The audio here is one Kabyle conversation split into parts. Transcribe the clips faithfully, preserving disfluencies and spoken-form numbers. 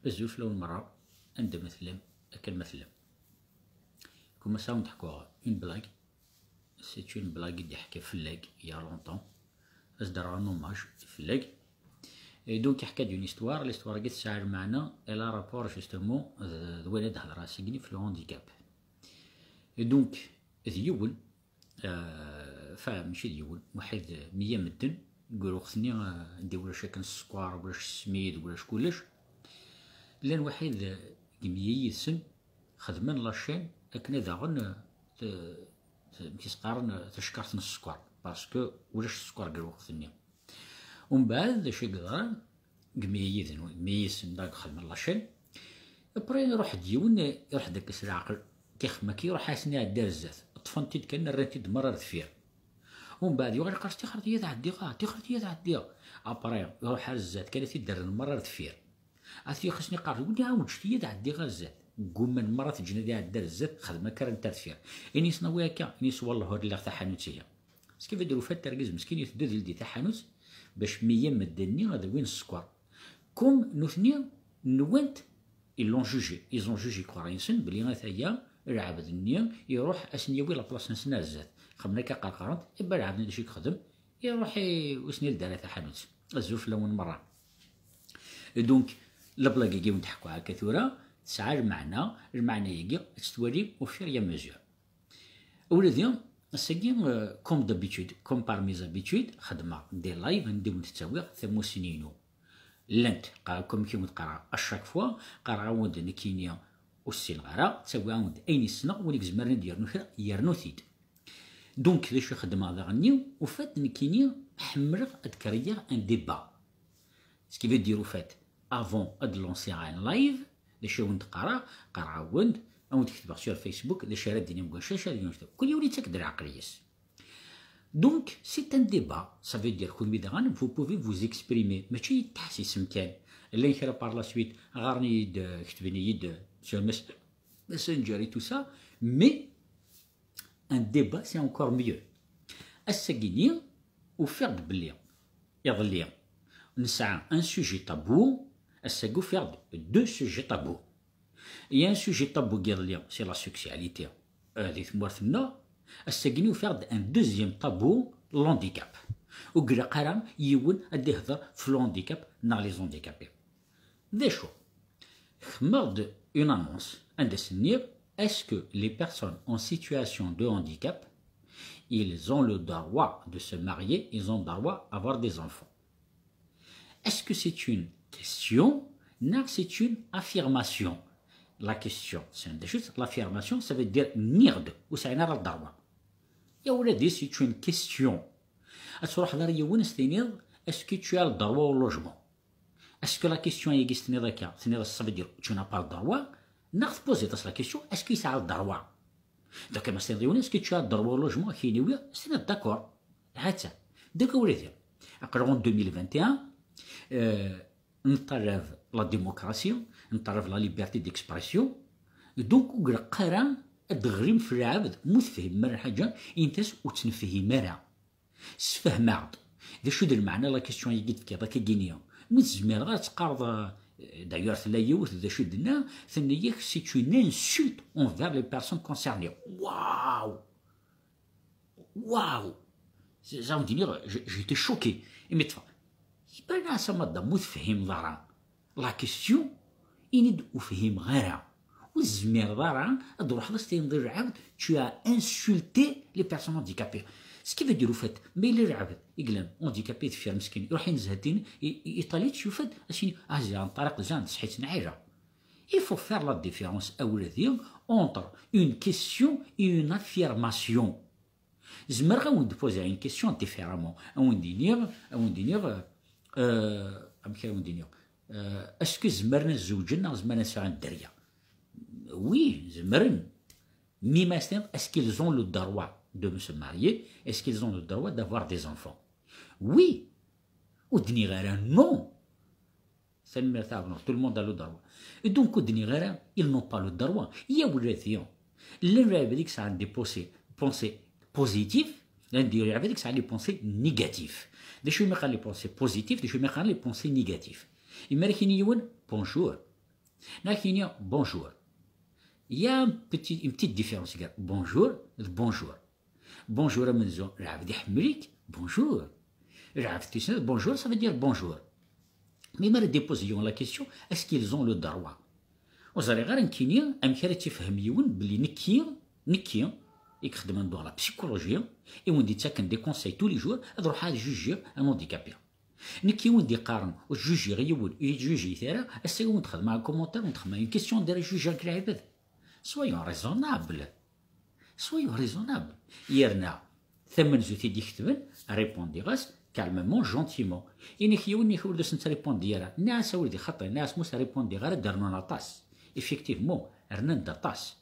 Azul fell-awen merra, anda ma tellam, akken ma tellam. Comme ça, on d-ḥkuɣ une blague. C'est une blague i d-yeḥka fell-ak, il y a longtemps. As-d-rreɣ un hommage fell-ak. Et donc, yeḥka-d une histoire. L'histoire-agi tesɛa lmeɛna, elle a rapport justement d, d wayen ad d-hedreɣ ass-agi f le handicap. Et donc, d yiwen, euh, enfin, mačči d yiwen, waḥid meyya medden, deg lweqt-nni, euh, anda ulac akken sskeṛ, ulac ssmid, ulac kullec. Llan waḥid, euh, deg meyya yid-sen, xedmen la chaîne akken ad aɣen, euh, t-, t-, amek i s-qqaren, euh, tacekkart n sskeṛ, parce que ulac sskeṛ deg lweqt-nni. Umbeɛd, d acu i yeḍran? Deg meyya yid-, deg meyya yid-sen, da xedmen la chaîne. Après, iruḥ-d yiwen, iruḥ-d akka s leɛqel, kixem akka, iruḥ-asen iɛedda ar zdat. Ṭṭfen-t-id kan, rran-t-id merra ar deffir. Umbeɛd, yuɣal yeqqar-as: "Tixret-iyi ad ɛeddiɣ, ah, tixret-iyi ad ɛeddiɣ." Après, iruḥ ar zdat kan, ad t-id-rren merra ar deffir. Ad t-ixsen iqqar: "Win ɛawǧet-iyi ad ɛeddiɣ ar zdat." Ggumman merra, teǧǧen ad iɛedda ar zdat, xedmen akka, rran-t ar deffir. Ini-as: "Nawi akka." Ini-as: "Wallah, ur lliɣ taḥanut-ihi." Ce qui veut dire, ufat argaz meskin iteddu-d di taḥanut bac meyya medden-nni ad awin sskeṛ. Comme nutni nwant, ils l'ont jugé, ils ont jugé quoi, ils ont jugé belli ataya lɛebd-nni iruḥ ad sen-yawi la place-nsen ar zdat. Xedmen akka, qarqaren-t, iba lɛebd-nni d acu i yexdem? Iruḥ i, ur sen-ildi ara taḥanut. Azul fell-awen merra. Et donc, la blague-agi i wen-d-ḥkuɣ akka tura, tesɛa lmeɛna, lmeɛna-agi ad tt-twalim au fur et à mesure. Ula d ass-agi, euh, comme d'habitude, comme par mes habitudes, xedmeɣ des lives anda i wen-d-ttawiɣ tamussni-inu. Llant, qa-, comme i wen-d-qqareɣ à chaque fois, qqareɣ-awen-d nekkini ur ssineɣ ara, ttawiɣ-awen-d ayen i ssneɣ, win i izemren ad d-yernu kra, yernu-t-id. Donc, d acu i xeddmeɣ daɣenni? Ufat nekkini ḥemmleɣ ad créer un débat. Ce qui veut dire, au fait, avant ad lancer un live, d acu i wen-d-qqareɣ? Qqareɣ-awen-d, ad wen-d-ketbeɣ sur Facebook, d acu ara d-inim deg wanect-a, d acu ara d-inim deg wanect-a. Kul yiwen yettak-d leɛqel-is. Donc, c'est un débat. Ça veut dire, kenwi daɣen, vous pouvez vous exprimer. Mačči d taḥsisem kan. Llan kra par la suite, ɣaren-iyi-d, euh, ketben-iyi-d, euh, sur Mes-, Messenger et tout ça. Mais, un débat, c'est encore mieux. Ass-agi-ni, ufiɣ-d belli iḍelli nesɛa un sujet tabou, ass-agi ufiɣ-d deux sujets tabous. Il y a un sujet tabou n yiḍelli, c'est la sexualité, euh, di tmurt-nneɣ. Ass-agi-ni ufiɣ-d un deuxième tabou, l'handicap. Ur ilaq ara yiwen ad d-ihder f le handicap neɣ les handicapés. D acu? Xedmeɣ-d une annonce anda s-nniɣ: est-ce que les personnes en situation de handicap, ils ont le droit de se marier, ils ont le droit d'avoir des enfants? Est-ce que c'est une question, neɣ c'est une affirmation? La question, c'est une des choses. L'affirmation, ça veut dire nniɣ-d, ur sɛin ara le droit. Ya ula d c'est une question. Ad truḥeḍ ar yiwen, s-tiniḍ: est-ce que tu as le droit au logement? Est-ce que la question-agi s-tenniḍ akka, tenniḍ ça veut dire tu n'as pas le droit, neɣ tpoziḍ-as la question: est-ce que yesɛa le droit? Donc, ma s-tenniḍ yiwen: est-ce que tu as le droit au logement? Kiniwi s-tenniḍ d'accord. Hatta. Donc, ula d aql-aɣ en deux mille vingt et un, euh, neṭṭalab la démocratie, neṭṭalab la liberté d'expression. Donc, ur ilaq ara ad d-teɣlim f lɛebd, ma ur tefhimem ara lḥaǧa, init-as ur tt-nefhim ara. Sfehmeɣ-d. D acu d lmeɛna la question-agi d-tefkiḍ akka gini? Mi tezmireḍ ad teqqareḍ, euh, d'ailleurs tella yiwet d acu d-tenna, tenna-yak c'est une insulte envers les personnes concernées. Waouh! Waouh! J'ai envie de dire, j'ai été choqué. Imi ṭṭfeɣ. Iban-as a madame ur tefhimeḍ ara. La question, ini-d ur fhimeɣ ara. Ur tezmireḍ ara ad d-truḥeḍ ad s-tiniḍ i lɛebd: tu as insulté les personnes handicapées. Ce qui veut dire, au fait, ma yella lɛebd i yellan handicapé deffir meskin, iruḥ inzehtin, iṭali-tt, yufa-d, as-yini: "Ah, ziɣen ṭṭariq, ziɣen tṣeḥḥit n ɛila." Il faut faire la différence, a wladi, entre une question et une affirmation. Zemreɣ ad wen-d-poziɣ une question différemment. Ad wen-d-iniɣ, ad wen-d-iniɣ, euh, amek ara wen-d-iniɣ? Euh, est-ce que zemren ad zewǧen neɣ zemren ad sɛun dderya? Oui, zemren. Mi ma s-tiniḍ, est-ce qu'ils ont le droit de se marier? Est-ce qu'ils ont le droit d'avoir des enfants? Oui. Ur d-nniɣ ara non. Tanemmirt a Ɛebnur, tout le monde a le droit. Et donc, ur d-nniɣ ara, ils n'ont pas le droit. Ya wladi, llan lɛibad i yesɛan des pensées, pensées positives, llan d lɛibad i yesɛan les pensées négatives. D acu umi qqaren les pensées positives, d acu umi qqaren les pensées négatives? Imi ara k-yini yiwen: "Bonjour, Neɣ ad k-yini bonjour. Il y a un petit, une petite différence gar bonjour d bonjour. Bonjour amenzu, lɛebd iḥemmel-ik, bonjour. Lɛebd tis-, bonjour, ça veut dire bonjour. Mi ara d-ipoze yiwen la question, est-ce qu'ils ont le droit? Ur ẓriɣ ara nekkini amek ara tt-ifhem yiwen belli nekki, nekki, i ixeddmen dans la psychologie, i wen-d-ittaken des conseils tous les jours, ad ruḥeɣ ad jujiɣ un handicapé. Nekki i wen-d-iqqaren ur jujiɣ yiwen, ur yettjujit ara, ass-a i wen-d-xedmeɣ un commentaire, wen-d-xedmeɣ une question, ad ara jujiɣ lɛibad. Soyons raisonnables. Soyons raisonnables. Yerna tamenzut i d-iketben, répondiɣ-as calmement, gentiment. Inek yiwen, inek ur d as-nettripondi ara. Nniɣ-as awal di xaṭi, nniɣ-as ma ur s-répondiɣ ara, ad d-rnun aṭas. Effectivement, rnan-d aṭas.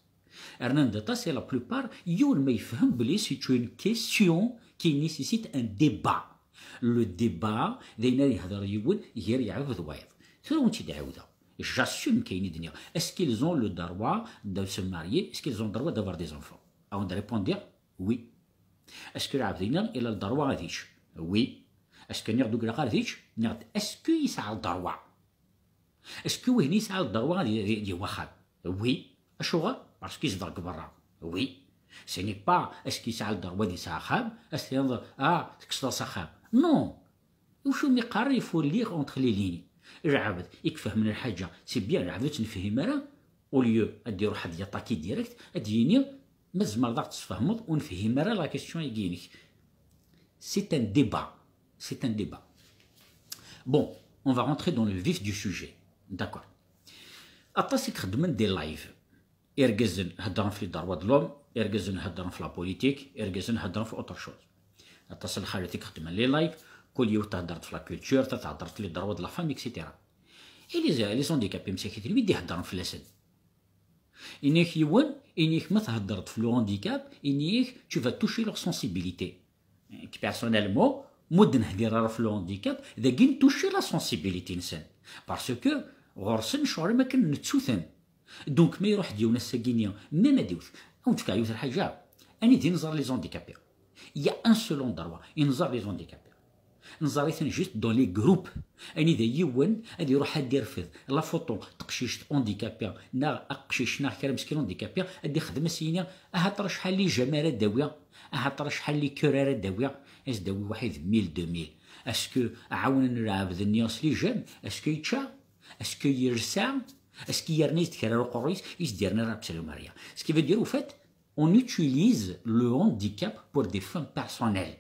Rnan-d aṭas, et la plupart, yiwen ma yefhem belli c'est une question qui nécessite un débat. Le débat, d ayen ara yehder yiwen gar yeɛbed d wayeḍ. Tura wen-tt-id-ɛiwdeɣ. J'assume kayen i d-nniɣ. Est-ce qu'ils ont le droit de se marier? Est-ce qu'ils ont le droit d'avoir des enfants? Ad wen-d-répondiɣ, oui. Est-ce que lɛebd-inna il a le droit ad yečč? Oui. Est-ce que nniɣ-d ur ilaq ara ad yečč? Nniɣ-d, est-ce que yesɛa le droit? Est-ce que wihin yesɛa le droit ad y-, ad y-, ad yawi axxam? Oui. Acuɣer? Parce que yezdeɣ deg berra. Oui. Ce n'est pas est-ce que yesɛa le droit ad yesɛu axxam, ad s-tiniḍ, ah, tekkseḍ-as axxam. Non. Acu mi qqaren, il faut lire entre les lignes. Lɛebd i ifehmen lḥaǧa, c'est bien, lɛebd ur tt-nefhim ara, au lieu ad d-iruḥ ad yattaki direct, ad d-yini, ma tzemreḍ ad ɣ-tesfehmeḍ, ur nefhim ara la question-agi-inek. C'est un débat. C'est un débat. Bon, on va rentrer dans le vif du sujet. D'accord. Aṭas i ixeddmen des lives. Irgazen heddren ɣef les droits de l'homme, irgazen heddren ɣef la politique, irgazen heddren ɣef autre chose. Aṭas n lxalat i ixeddmen les lives, kul yiwet thedder ɣef la culture, ta thedder ɣef les droits de la femme, et cetera. Et les, les handicapés msakit, wi d-iheddren fell-asen? Inik yiwen, inik ma theddreḍ ɣef le handicap, inik tu vas toucher leur sensibilité. Nekk personnellement, ma ur d-nehdir ara ɣef le handicap, dagi nettucci la sensibilité-nsen. Parce que ɣur-sen ccɣel am akken nettu-ten. Donc ma iruḥ-d yiwen ass-agi-nni, même ad iwet, ad wen-d-fkeɣ yiwet n lḥaǧa, anida i nẓer les handicapés? Il y a un seul endroit i nẓer les handicapés. Nẓer-iten juste dans les groupes. Anida yiwen ad iruḥ ad d-irfed la photo n teqcict handicapée neɣ aqcic neɣ kra meskin handicapé, ad d-ixdem, ad s-yini, ahaṭer acḥal n les j'aime ara d-awiɣ, ahaṭer acḥal n les cœur ara d-awiɣ, ad s-d-awi waḥid mille, deux mille. Est-ce que ɛawnen lɛebd-nni s les j'aime? Est-ce que yečča? Est-ce que yersa? Est-ce que yerna-as-d kra ar uqerruy-is? I s-d-yerna ara absolument rien. Ce qui veut dire, au fait, on utilise le handicap pour des fins personnelles.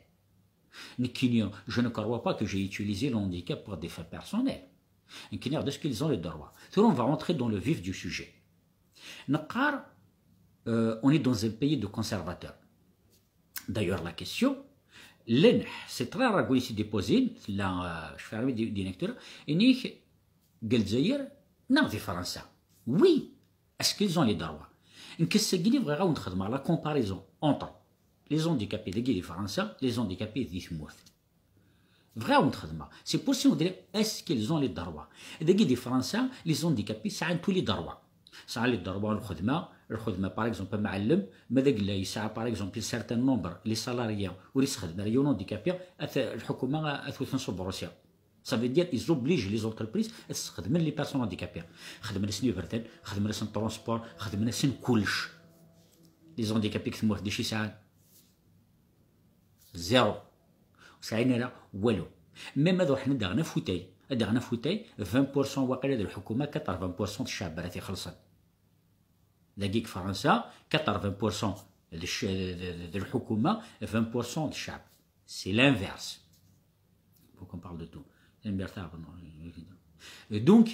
Nekkini, je ne crois pas que j'ai utilisé le handicap pour des fins personnelles. Nekkini, est-ce qu'ils ont le droit? Tura, on va rentrer dans le vif du sujet. Neqqar, euh, on est dans un pays de conservateurs. D'ailleurs, la question, llan, c'est très rare, i s-d-iposin, tella, euh, cfiɣ armi d, d lecture, inik, deg Lezzayer, neɣ di Fransa. Oui, est-ce qu'ils ont les droits? Nekk ass-agi bɣiɣ ad wen-xedmeɣ la comparaison entre les handicapés dagi di Fransa, les handicapés di tmurt. Bɣiɣ ad wen-xedmeɣ. C'est pour ça on dirait, est-ce qu'ils ont les droits? Dagi di Fransa, les handicapés sɛan tous les droits. Sɛan les droits n lxedma, lxedma, par exemple, amɛellem, ma d agellay yesɛa, par exemple, un certain nombre, les salariés, ur yesxedem ara yiwen handicapé, at-, lḥukuma ad t-wten s ubrusya. Ça veut dire, ils obligent les entreprises ad sxedmen les personnes handicapées. Xedmen-asen iberdan, xedmen-asen transport, xedmen-asen kullec. Les handicapés deg tmurt, d acu i sɛan? Zéro. Ur sɛin ara walu. Même ad ruḥen ad d-aɣen afutay. Ad d-aɣen afutay, vingt pour cent waqila d lḥukuma, quatre-vingts pour cent d ccɛeb ara t-ixellṣen. Dagi deg Fransa, quatre-vingts pour cent d cc-, d, d, d lḥukuma, vingt pour cent d ccɛeb. C'est l'inverse. Faut qu'on parle de tout. L'inverse, ah, bon, euh, donc,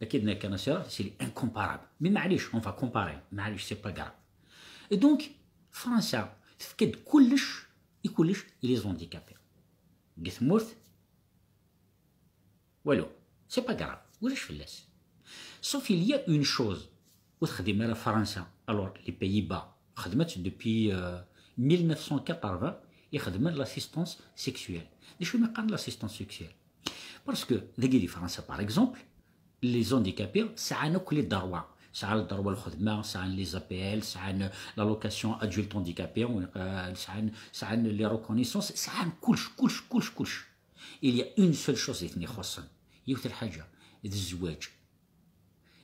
la kidna cancer, c'est incomparable. Mais معليش, on va comparer. معليش, c'est pas grave. Et donc, Fransa, tefka-d kullec, i kullec, i les handicapés. Deg tmurt, walu. C'est pas grave. Ulac fell-as. Sauf il y a une chose. Ur texdim ara Fransa. Alors, les Pays-Bas, xedmen-tt depuis, euh, mille neuf cent quatre-vingts, i xedmen l'assistance sexuelle. D acu i qqaren l'assistance sexuelle? Parce que, dagi di Fransa, par exemple, les handicapés sɛan akk les droits. Sɛan le droit n lxedma, sɛan les A P L, sɛan l'allocation adulte handicapé, euh, sɛan, sɛan les reconnaissances, sɛan kullec, kullec, kullec, kullec. Il y a une seule chose i ten-ixuṣṣen. Yiwet n lḥaǧa, d zzwaǧ.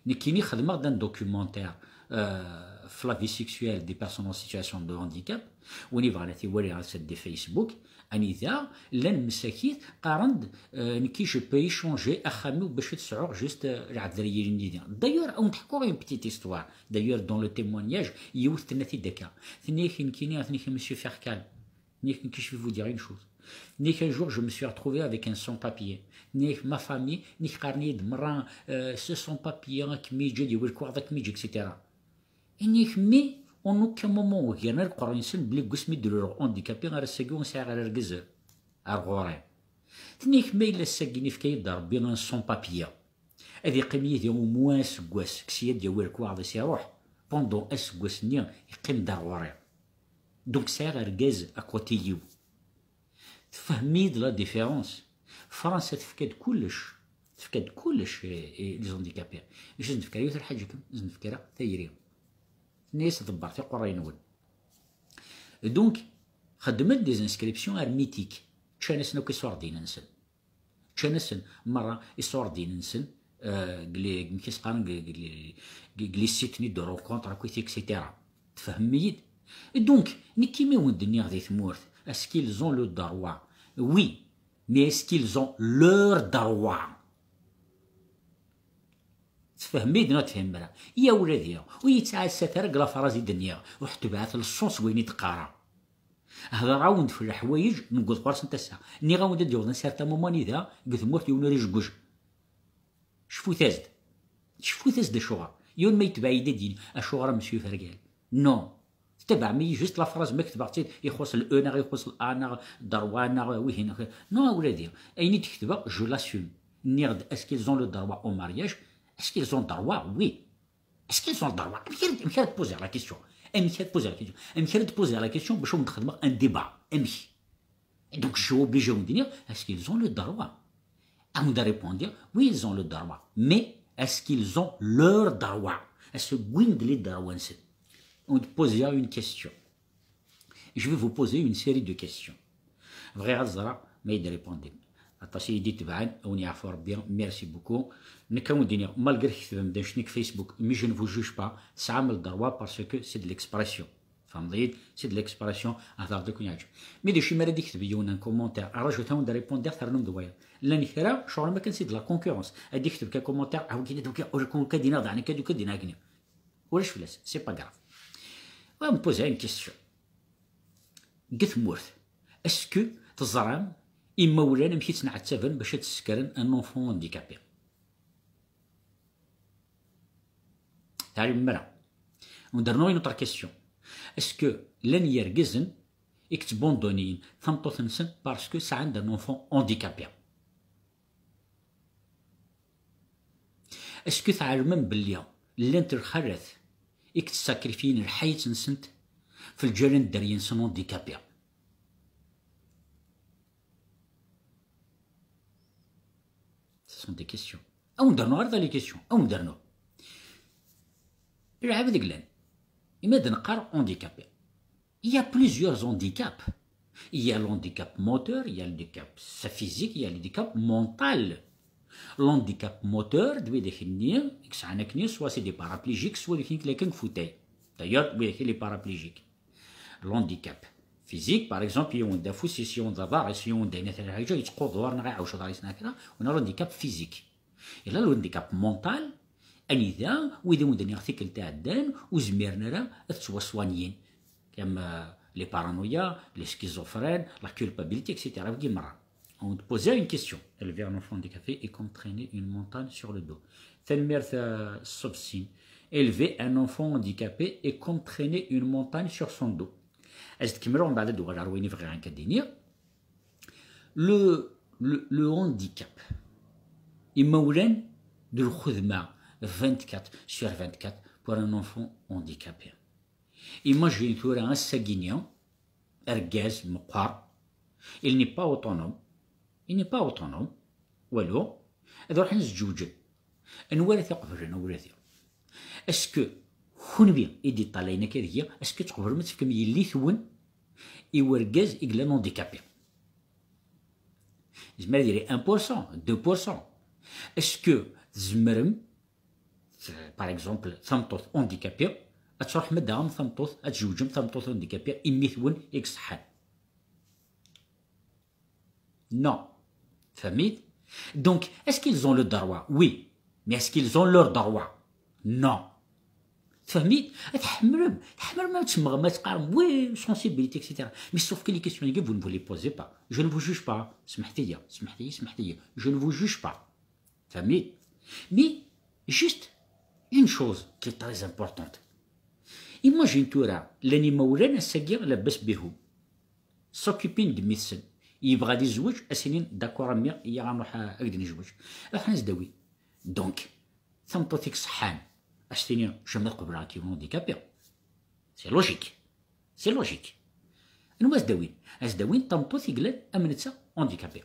Nekkini xedmeɣ-d un documentaire, euh, ɣef la vie sexuelle des personnes en situation de handicap. Win yebɣan ad t-iwali, ad s-d Facebook, anida llan msakit qqaren-d, euh, nekki je peux échanger axxam-iw bac ad sɛuɣ juste, euh, lɛebd ara yilin yid-i. D'ailleurs, ad wen-d-ḥkuɣ une petite histoire. D'ailleurs, dans le témoignage, yiwet tenna-t-id akka. Tenna-yak nekkini, tenna-yak monsieur Ferkal. Tenna-yak, je vais vous dire une chose. Tenna-yak un jour, je me suis retrouvé avec un sans-papier. Tenna-yak ma famille, tenna-yak qqaren-iyi-d merra, euh, ce sans-papier, ad kem-yeǧǧ, ad yawi lekwaɣeḍ, ad kem-yeǧǧ, et cetera. Tenna-yak, mais en aucun moment ur gren ara leqrar-nsen belli deg wasmi d-luleɣ handicapé ar ass-agi ur sɛiɣ ara argaz ar ɣur-i. Tenna-yak, ma yella ass-agi yefka-yi-d Rebbi un sans-papier, ad yeqqim yid-i au moins aseggas, kkes-iyi ad d-yawi lekwaɣeḍ-is iruḥ, pendant aseggas-nni yeqqim-d ar ɣur-i. Donc sɛiɣ argaz à côté-iw. Tfehmem-iyi-d la différence? Fransa tefka-d kullec. Tefka-d kullec i, i les handicapés. Mačči ad sen-tefk ara yiwet lḥaǧa kan, ad sen-tefk ara tayri. Tenna-yas ḍebber tiqurray-nwen. Donc, xedmen-d des inscriptions hermétiques. Ččan-asen akk iṣurdiyen-nsen. Ččan-asen merra iṣurdiyen-nsen, euh, deg les, deg les sites-nni de rencontre, akk, et cetera. Tfehmem-iyi-d? Et donc, nekk imi wen-d-nniɣ di tmurt, est-ce qu'ils ont le droit? Oui, mais est-ce qu'ils ont leur droit? Tfehmem-iyi-d neɣ tfehmem ara? Ya ula d yiwen ur yettɛassat ara deg la phrase i d-nniɣ, ruḥ tebɛet leṣṣon seg wayen i d-qqareɣ. Hedreɣ-awen-d ɣef leḥwayeǧ newweḍ ɣur-sent ass-a. Nniɣ-awen-d ad d-yaweḍ un certain moment anida deg tmurt yiwen ur ijegguj. Cfut-as-d. Cfut-as-d acuɣer. Yiwen ma yetbeɛ-iyi-d ad d-yini acuɣer a Monsieur Fergal. Non. Tettabaɛem-iyi juste la phrase ma ketbeɣ-tt-id, ixuṣ le E neɣ ixuṣ le A neɣ droit neɣ wihin neɣ. Non, a wladi. Ayen i d-ketbeɣ, je l'assume. Nniɣ-d est-ce qu'ils ont le droit au mariage? Est-ce qu'ils ont le droit? Oui. Est-ce qu'ils ont le droit? Amek ara, amek ara d-poser la question? Amek ara d-poser la question? Amek ara d-poser la question bac ad wen-d-xedmeɣ un débat? Amek? Et donc, je suis obligé de dire, est-ce qu'ils ont le droit? À vous de répondre, oui, ils ont le droit. Mais est-ce qu'ils ont leur droit? Est-ce que wwin-d les droits-nsen? On te pose une question. Je vais vous poser une série de questions. Bɣiɣ ad ẓreɣ ma yi-d-répondem. Aṭas i yi-d-itebɛen, a wen-yeɛfu Rebbi, merci beaucoup. Nekk a wen-d-iniɣ, malgré tketbem-d annect-nni deg Facebook, mais je ne vous juge pas, tesɛam le droit parce que c'est de l'expression. Tfehmeḍ-iyi-d? C'est de l'expression, hder-d akken yeɛǧeb. Mi d acu mi ara d-ikteb yiwen un commentaire, rajut a wen-d-répondiɣ, ternum d wayeḍ. Llan kra, ccɣel am akken c'est de la concurrence. Ad d-ikteb kan commentaire, ah, wagi d wagi, ur kun kad-iniɣ daɣen, kad, kad-iniɣ akken. Ulac fell-as, c'est pas grave. Wa me poser une question. Deg tmurt, est-ce que teẓram imawlan amek i ttneɛtaben bac ad ssekren un enfant handicapé? Teɛlem mra. Wen-d-rnuɣ une autre question. Est-ce que llan yergazen i yettbunduniyen tameṭṭut-nsen parce que sɛan-d un enfant handicapé? Est-ce que tɛelmem belli llant lxalat i yettsakrifyin lḥayet-nsent f lǧal n dderya-nsen handicapé? Ce sont des questions. A wen-d-rnuɣ ar da les questions. A wen-d-rnuɣ. Lɛebd i yellan. Imi ad neqqar handicapé. Il y a plusieurs handicaps. Il y a l'handicap moteur, il y a l'handicap physique, il y a l'handicap mental. L'handicap moteur, d widak-nni i yesɛan akken, soit c'est des paraplégiques, soit d akken kan deg fauteuil. D'ailleurs, d widak les paraplégiques. L'handicap physique, par exemple, yiwen d afus-is, yiwen d aḍar-is, yiwen d ayen ata lḥaǧa, yettqudur neɣ iɛewj aḍar-is neɣ kra, on a l'handicap physique. Et là, l'handicap mental, anida wid i wen-d-nniɣ tikkelt iɛeddan ur zmiren ara ad ttwaswanyin. Comme, euh, les paranoïas, les schizophrènes, la culpabilité, et cetera. Wigi merra. On te pose une question. Élever un enfant handicapé est comme traîner une montagne sur le dos. Tanemmirt, euh, Sobsin. Élever un enfant handicapé est comme traîner une montagne sur son dos. Ad tkemmleɣ, mbeɛd ad d-uɣaleɣ ɣer wayen i bɣiɣ ad k-d-iniɣ. Le, le, le handicap. Imawlan d lxedma vingt-quatre sur vingt-quatre pour un enfant handicapé. Imagine tura ass-agi-nni, argaz meqqar, il n'est pas autonome, il n'est pas autonome, walu, ad ruḥen zǧewǧen. Anwa ara t-iqeblen, a wladi? Est-ce que kunwi i d-iṭṭalayen akka deg-i, est-ce que tqeblem ad tefkem yelli-twen i urgaz i yellan handicapé? Yezmer ad yili un pour cent, deux pour cent. Est-ce que tzemrem Par exemple, tameṭṭut handicapée, ad tṛuḥem ad d-taɣem tameṭṭut, ad tjewǧem tameṭṭut handicapée, imi twen i iṣeḥḥan. Non. Tfehmit? Donc, est-ce qu'ils ont le droit? Oui. Mais est-ce qu'ils ont leur droit? Non. Tfehmit? Tḥemmlem, tḥemmlem ad temmɣem, ad teqqarem, oui, sensibilité, et cetera. Mais sauf que les questions, vous ne vous les posez pas. Je ne vous juge pas. Smeḥt-iyi, smeḥt-iyi, smeḥt-iyi. Je ne vous juge pas. Tfehmit? Mais juste une chose qui est très importante. Imagine tura, llan imawlan ass-agi labas bihum. S'occupin de médecin. Yebɣa ad izweǧ, ad s-inin d'accord a mmi, iyya ad nruḥ ad k-d-nejweǧ. Ruḥen ad s-d-awin. Donc, tameṭṭut-ik ṣeḥḥan, ad s-tini jamais ad qebleɣ ak yiwen handicapé. C'est logique. C'est logique. Anwa ad s-d-awin? Ad s-d-awin tameṭṭut i yellan am netta handicapé.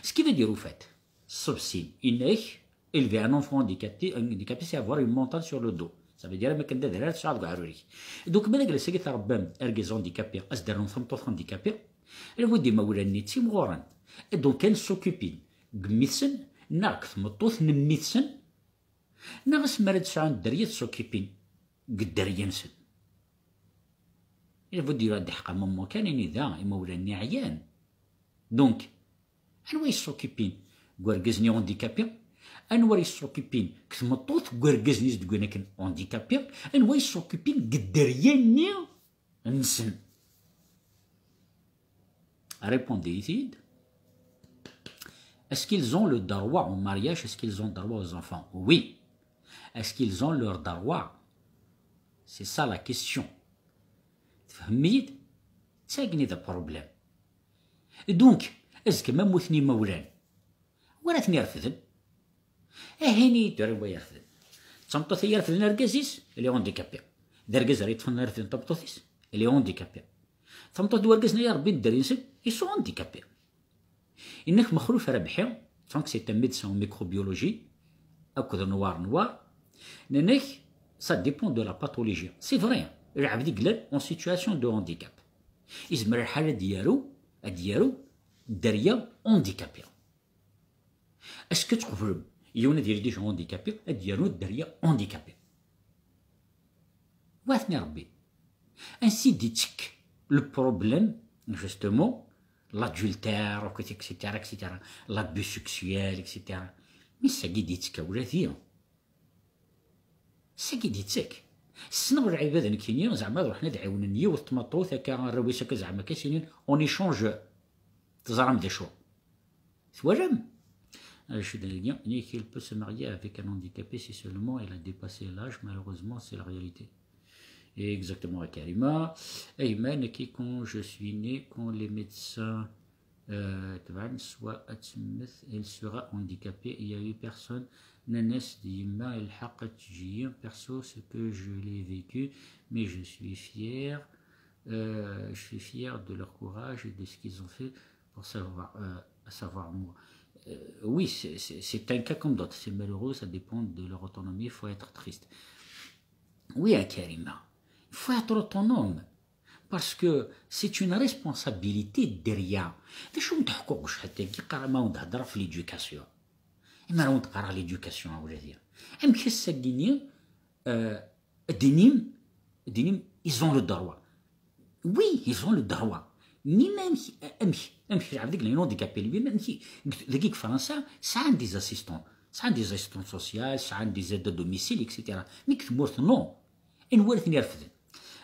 Ce qui veut dire au fait, ṣṣeb sin, inek, élever un enfant handicapé, handicapé, c'est avoir une montagne sur le dos. Ça veut dire, am akken d adrar tesɛa deg uɛrur-ik. Donc, ma d aglas-agi tṛebbam argaz handicapé, ad s-d-rnum tameṭṭut handicapé, lbud imawlan-nni ttimɣuren. Et donc, ad s-occupin deg mmi-tsen, neɣ deg tmeṭṭut n mmi-tsen, neɣ asmi ara d-sɛun dderya ad s-occupin deg dderya-nsen. Lbud yura d-iḥeqqa mammu kan, ini da, imawlan-nni ɛyan. Donc, anwa yessokippin deg urgaz-nni handicapé? Anwa yessokippin deg tmeṭṭut deg urgaz-nni s-d-wwin akken handicapé? Anwa yessokippin deg dderya-nni nsen? Répondez-y. Est-ce qu'ils ont le droit au mariage? Est-ce qu'ils ont droit aux enfants? Oui. Est-ce qu'ils ont leur droit? C'est ça la question. Tfehmem-iyi-d? D tagni d problème. Donc, azekka ma mmuten imawlan, anwa ara ten-irefden? Ahin-iyi-d tura wa irefden. D tameṭṭut ay irefden argaz-is, elle est handicapée. D argaz ara yeṭṭfen irefden tameṭṭut-is, elle est handicapée. Tameṭṭut d urgaz-nni ara rebbin dderya-nsen, ils sont handicapés. Inna-k Mexluf Rabḥi, donc c'est un médecin en microbiologie, akked Noir Noir, nnan-ak, ça dépend de la pathologie. C'est vrai, lɛebd i yellan en situation de handicap. Izmer lḥal ad d-yaru, ad d-yaru dderya handicapée. Est-ce que tqeblem yiwen ad yili déjà handicapé, ad d-yaru dderya handicapée? Wa ten-irebbi. Ainsi d-ittekk le problème, justement, l'adultère, et cetera, et cetera, l'abus sexuel, et cetera. Mais sagi d-ittekk a wladi. Sagi d-ittekk. Ssneɣ lɛibad nekkini, zeɛma ad ruḥen ad ɛiwnen yiwet tmeṭṭut, akka arraw-is akka zeɛma akka sinin, on échange. Teẓram d acu? Twalam? Euh, je suis délégué. Nick, il peut se marier avec un handicapé si seulement il a dépassé l'âge. Malheureusement, c'est la réalité. Et exactement, à Karima. Ayman, qui quand je suis né, quand les médecins, euh, soit Atmeth, elle sera handicapée. Il y a eu personne. Nanas, Dima, El Haq, Tjiyen. Perso, ce que je l'ai vécu, mais je suis fier. Euh, je suis fier de leur courage et de ce qu'ils ont fait pour savoir, euh, savoir moi. Euh, oui, c'est un cas comme d'autres. C'est malheureux, ça dépend de leur autonomie. Il faut être triste. Oui, à Karima, il faut être autonome. Parce que c'est une responsabilité derrière. D acu n-teḥkuɣ g ucḥat-agi, qqareɣ ma wen-d-heddreɣ f l'éducation. Imi ara wen-d-qqareɣ l'éducation, a wladi. Amek ass-agi-nni, euh, Dinim, dinim, ils ont le droit. Oui, ils ont le droit. Mais même, amek, amek, amek, amek, les handicapés, lui, même si, dagi deg Fransa, sɛan des assistants. Sɛan des assistants sociaux, sɛan des aides à domicile, et cetera. Mais que tmurt, non. Anwa ara ten-irefden?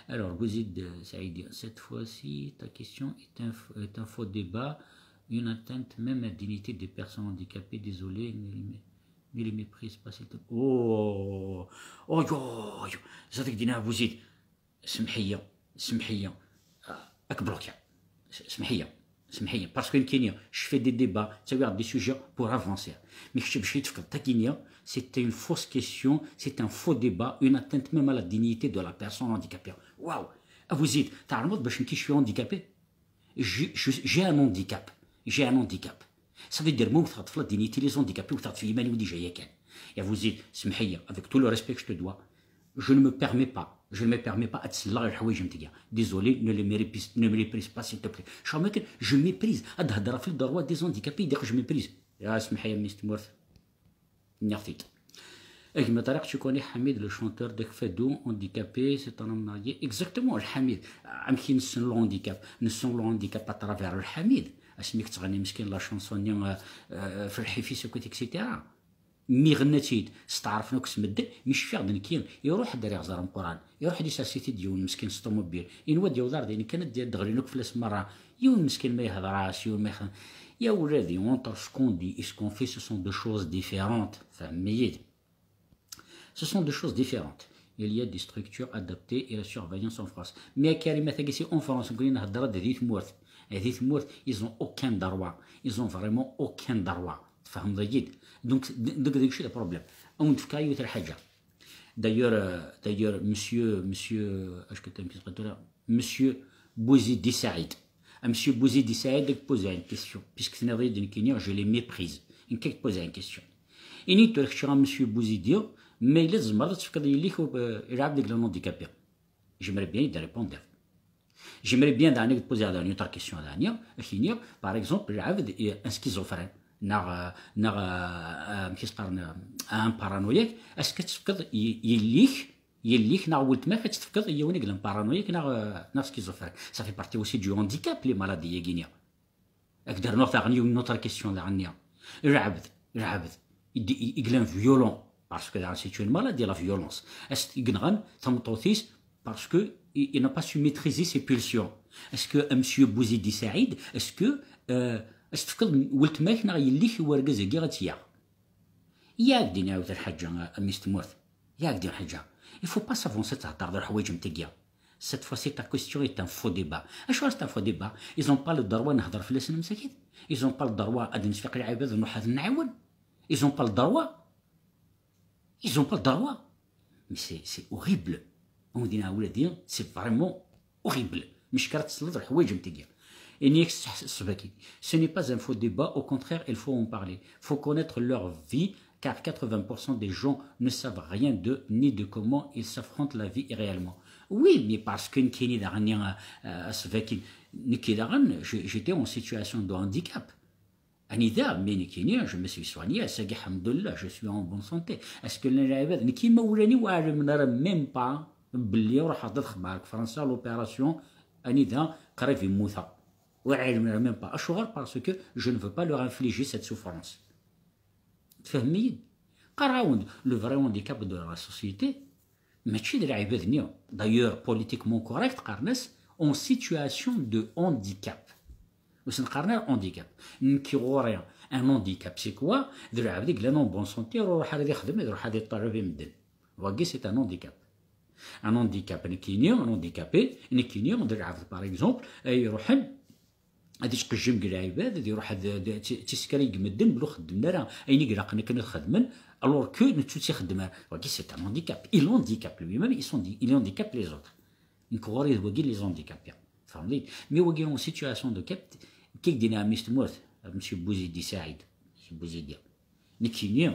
Alors, Bouzid, euh, Saïdi, cette fois-ci, ta question est un, est un faux débat, une atteinte même à la dignité des personnes handicapées. Désolé, ne les, ne les méprise pas, s'il te plaît. Oh, oh, yo, yo. Zadik Dina Bouzid. Semḥ-iyi, semḥ-iyi. Ah, ad k-blokiɣ. S-, semḥ-iyi, semḥ-iyi. Parce que nekkini, je fais des débats, ttawiɣ des sujets pour avancer. Mais kečč bac i tefkeḍ takini, c'est une fausse question, c'est un faux débat, une atteinte même à la dignité de la personne handicapée. Waouh! A Bouzid, tɛelmeḍ bac nekk je suis handicapé? Je, je, j'ai un handicap. J'ai un handicap. Ça veut dire, ma wteɣ-d f la dignité les handicapés, wteɣ-d f yiman-iw déjà yakan. Ya Bouzid, semḥ-iyi, avec tout le respect que je te dois, je ne me permets pas, je ne me permets pas ad selleɣ i leḥwayeǧ am tigi. Désolé, ne les méprise, ne me méprise pas, s'il te plaît. Je méprise, ad hedreɣ f le droit des handicapés, dire que je méprise. Ya semḥ-iyi, a mmi-s n tmurt. Nniɣ-t-id. Gma Tariq, tu connais Hamid, le chanteur de Fadou, handicapé, c'est un homme marié. Exactement, Hamid. Amek i nessen le handicap? Nessen le handicap à travers Hamid. Asmi yettɣenni meskin la chanson-nni, euh, euh, Ferḥ-if, et cetera. Mi ɣenna-tt-id, steɛṛfen akk s medden, mi cfiɣ-d nekki, iruḥ-d ar iɣẓer ameqqran, iruḥ-d isers-it-id yiwen meskin s ṭumubil, inwa-d yewweḍ ar din kan ad d-, ad d-ɣlin akk fell-as merra. Yiwen meskin ma yehder-as, yiwen ma yexdem. Ya wladi, entre ce qu'on dit et ce qu'on fait, ce sont deux choses différentes. Fehmem-iyi-d. Ce sont deux choses différentes. Il y a des structures adaptées et la surveillance en France. Mais Karima, tagi, c'est en France, nekkni nhedder-d di tmurt. Di tmurt, ils ont aucun droit. Ils ont vraiment aucun droit. Tfehmeḍ-iyi-d? Donc, d-, donc, d-, c'est le problème. On te fait une autre chose. D'ailleurs, euh, d'ailleurs, monsieur, monsieur, est-ce que tu as Monsieur Bouzidi Saïd. A Monsieur Bouzidi Saïd, je te pose une question. Puisque c'est une, je les méprise. Une question, poser une question. Ini-d tura kečč a Monsieur Bouzidi, ma yella tzemreḍ ad tefkeḍ yelli-k, euh, lɛebd deg l'handicapé. J'aimerais bien y répondre. J'aimerais bien daɣen ad poser une autre question daɣen, ad k-iniɣ, par exemple, lɛebd, euh, un schizophrène, neɣ, euh, neɣ, euh, amek i s-qqaren, euh, un paranoïaque, est-ce que ad tefkeḍ y-, yelli-k, yelli-k neɣ weltma-k ad tt-tefkeḍ i yiwen i yellan paranoïaque neɣ, euh, neɣ schizophrène? Ça fait partie aussi du handicap, les maladies-agi-nni. Ad k-d-rnuɣ daɣen yiwen n autre question daɣen-nni. Lɛebd, lɛebd, i d-, i, i yellan violent, parce que daɣen c'est une maladie, la violence. Est-ce que yenɣan tameṭṭut-is parce que il, il n'a pas su maîtriser ses pulsions? Est-ce que a Monsieur Bouzidi Saïd, est-ce que, euh, est-ce que tefkeḍ weltma-k neɣ yelli-k i wergaz-agi ad tt-yaɣ? Yak din ɛawed lḥaǧa, a mmi-s tmurt. Yak din lḥaǧa. Il faut pas s'avancer ad theddreḍ ɣer ḥwayeǧ am tagi. Cette fois-ci, ta question est un faux débat. Acuɣer c'est un faux débat? Ils ont pas le droit ad nehder fell-asen am sakit? Ils ont pas le droit ad nfiq i lɛibad, nruḥ ad nɛawen? Ils ont pas le droit. Ils ont pas le droit. Mais c'est, c'est horrible. On dit, c'est vraiment horrible. Mec, kra tesleḍ lḥwayeǧ am tagi. Ini-ak ṣṣbeḥ-agi. Ce n'est pas un faux débat, au contraire, il faut en parler. Faut connaître leur vie, car quatre-vingts pour cent des gens ne savent rien d'eux, ni de comment ils s'affrontent la vie réellement. Oui, mais parce que nekkini daɣen, euh, euh, ṣṣbeḥ-agi, nekki daɣen, je-, j'étais en situation de handicap. Anida, mi nekkini, je me suis soigné, ass-agi, alhamdulillah, je suis en bonne santé. Est-ce que llan lɛibad, nekki imawlan-iw ur ɛlimen ara même pas belli ruḥeɣ-d ad xedmeɣ deg Fransa l'opération, anida qrib i mmuteɣ. Ur ɛlimen ara même pas. Acuɣer? Parce que je ne veux pas leur infliger cette souffrance. Tfehmem-iyi-d? Qqareɣ-awen-d, le vrai handicap de la société, mačči d lɛibad-nni. D'ailleurs, politiquement correct, qqaren-as en situation de handicap. Ur sen-qqaren ara handicap. Nekk ɣur-i un handicap, c'est quoi? D lɛebd i yellan en bonne santé, ur iruḥ ara ad ixdem, ad iruḥ ad iṭaleb i medden. Wagi, c'est un handicap. Un handicap, nekkini, un handicapé, nekkini, d lɛebd, par exemple, ay iruḥen ad ittqejjim deg lɛibad, ad iruḥ ad, ad, ad, ad iskar i medden, bla ur xeddmen ara ayen i ilaqen akken ad xedmen, alors que netta ur tt-ixeddem ara. Wagi, c'est un handicap. Il handicap lui-même, il sont, il handicap les autres. Nekk ɣur-i d wagi les handicapés. Tfehmeḍ-iyi-d? Mi wagi en situation de handicap, kik din a mmi-s tmurt, monsieur Bouzidi Saïd, monsieur Bouzidi. Nekkini,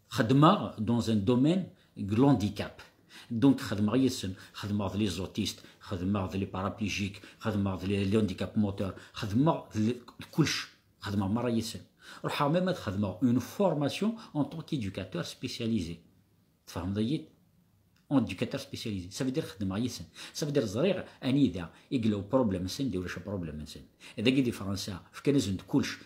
xedmeɣ dans un domaine de l'handicap. Donc, xedmeɣ yid-sen, xedmeɣ d les autistes, xedmeɣ d les paraplégiques, xedmeɣ d les, les handicaps moteurs, xedmeɣ d, d kullec, xedmeɣ merra yid-sen. Ruḥeɣ même ad xedmeɣ une formation en tant qu'éducateur spécialisé. Tfehmeḍ-iyi-d? Éducateur spécialisé. Ça veut dire xedmeɣ yid-sen. Ça veut dire ẓriɣ anida i yella uproblem-nsen, d ulac uproblem-nsen. Dagi di Fransa, fkan-asen-d kullec.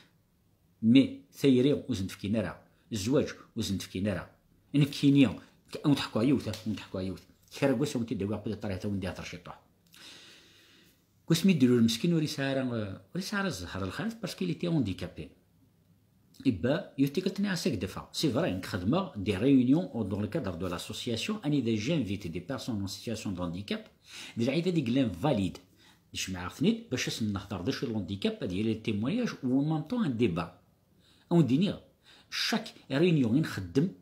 Mais tayri ur sen-d-fkin ara. Zzwaǧ ur sen-d-fkin ara. Nekkini, ad wen-d-ḥkuɣ yiwet, ad wen-d-ḥkuɣ yiwet. Kra n wass ad wen-t-id-awiɣ akked ṭṭrad, ad wen-d-ihder ciṭuḥ. Deg wasmi i d-ilul meskin ur yesɛi ara, ur yesɛi ara zzher lxalat parce qu'il était handicapé. Iba, yiwet tikkelt nniɣ-as ad k-d-afeɣ. C'est vrai, nekk xedmeɣ des réunions dans le cadre de l'association, anida j'invite des personnes en situation de handicap, d lɛibad i yellan valide. Jemɛeɣ-ten-id bac ad sen-nehder d acu i le handicap, ad yili témoignage ou en même temps un débat. Ad wen-d-iniɣ, chaque réunion i nxeddem,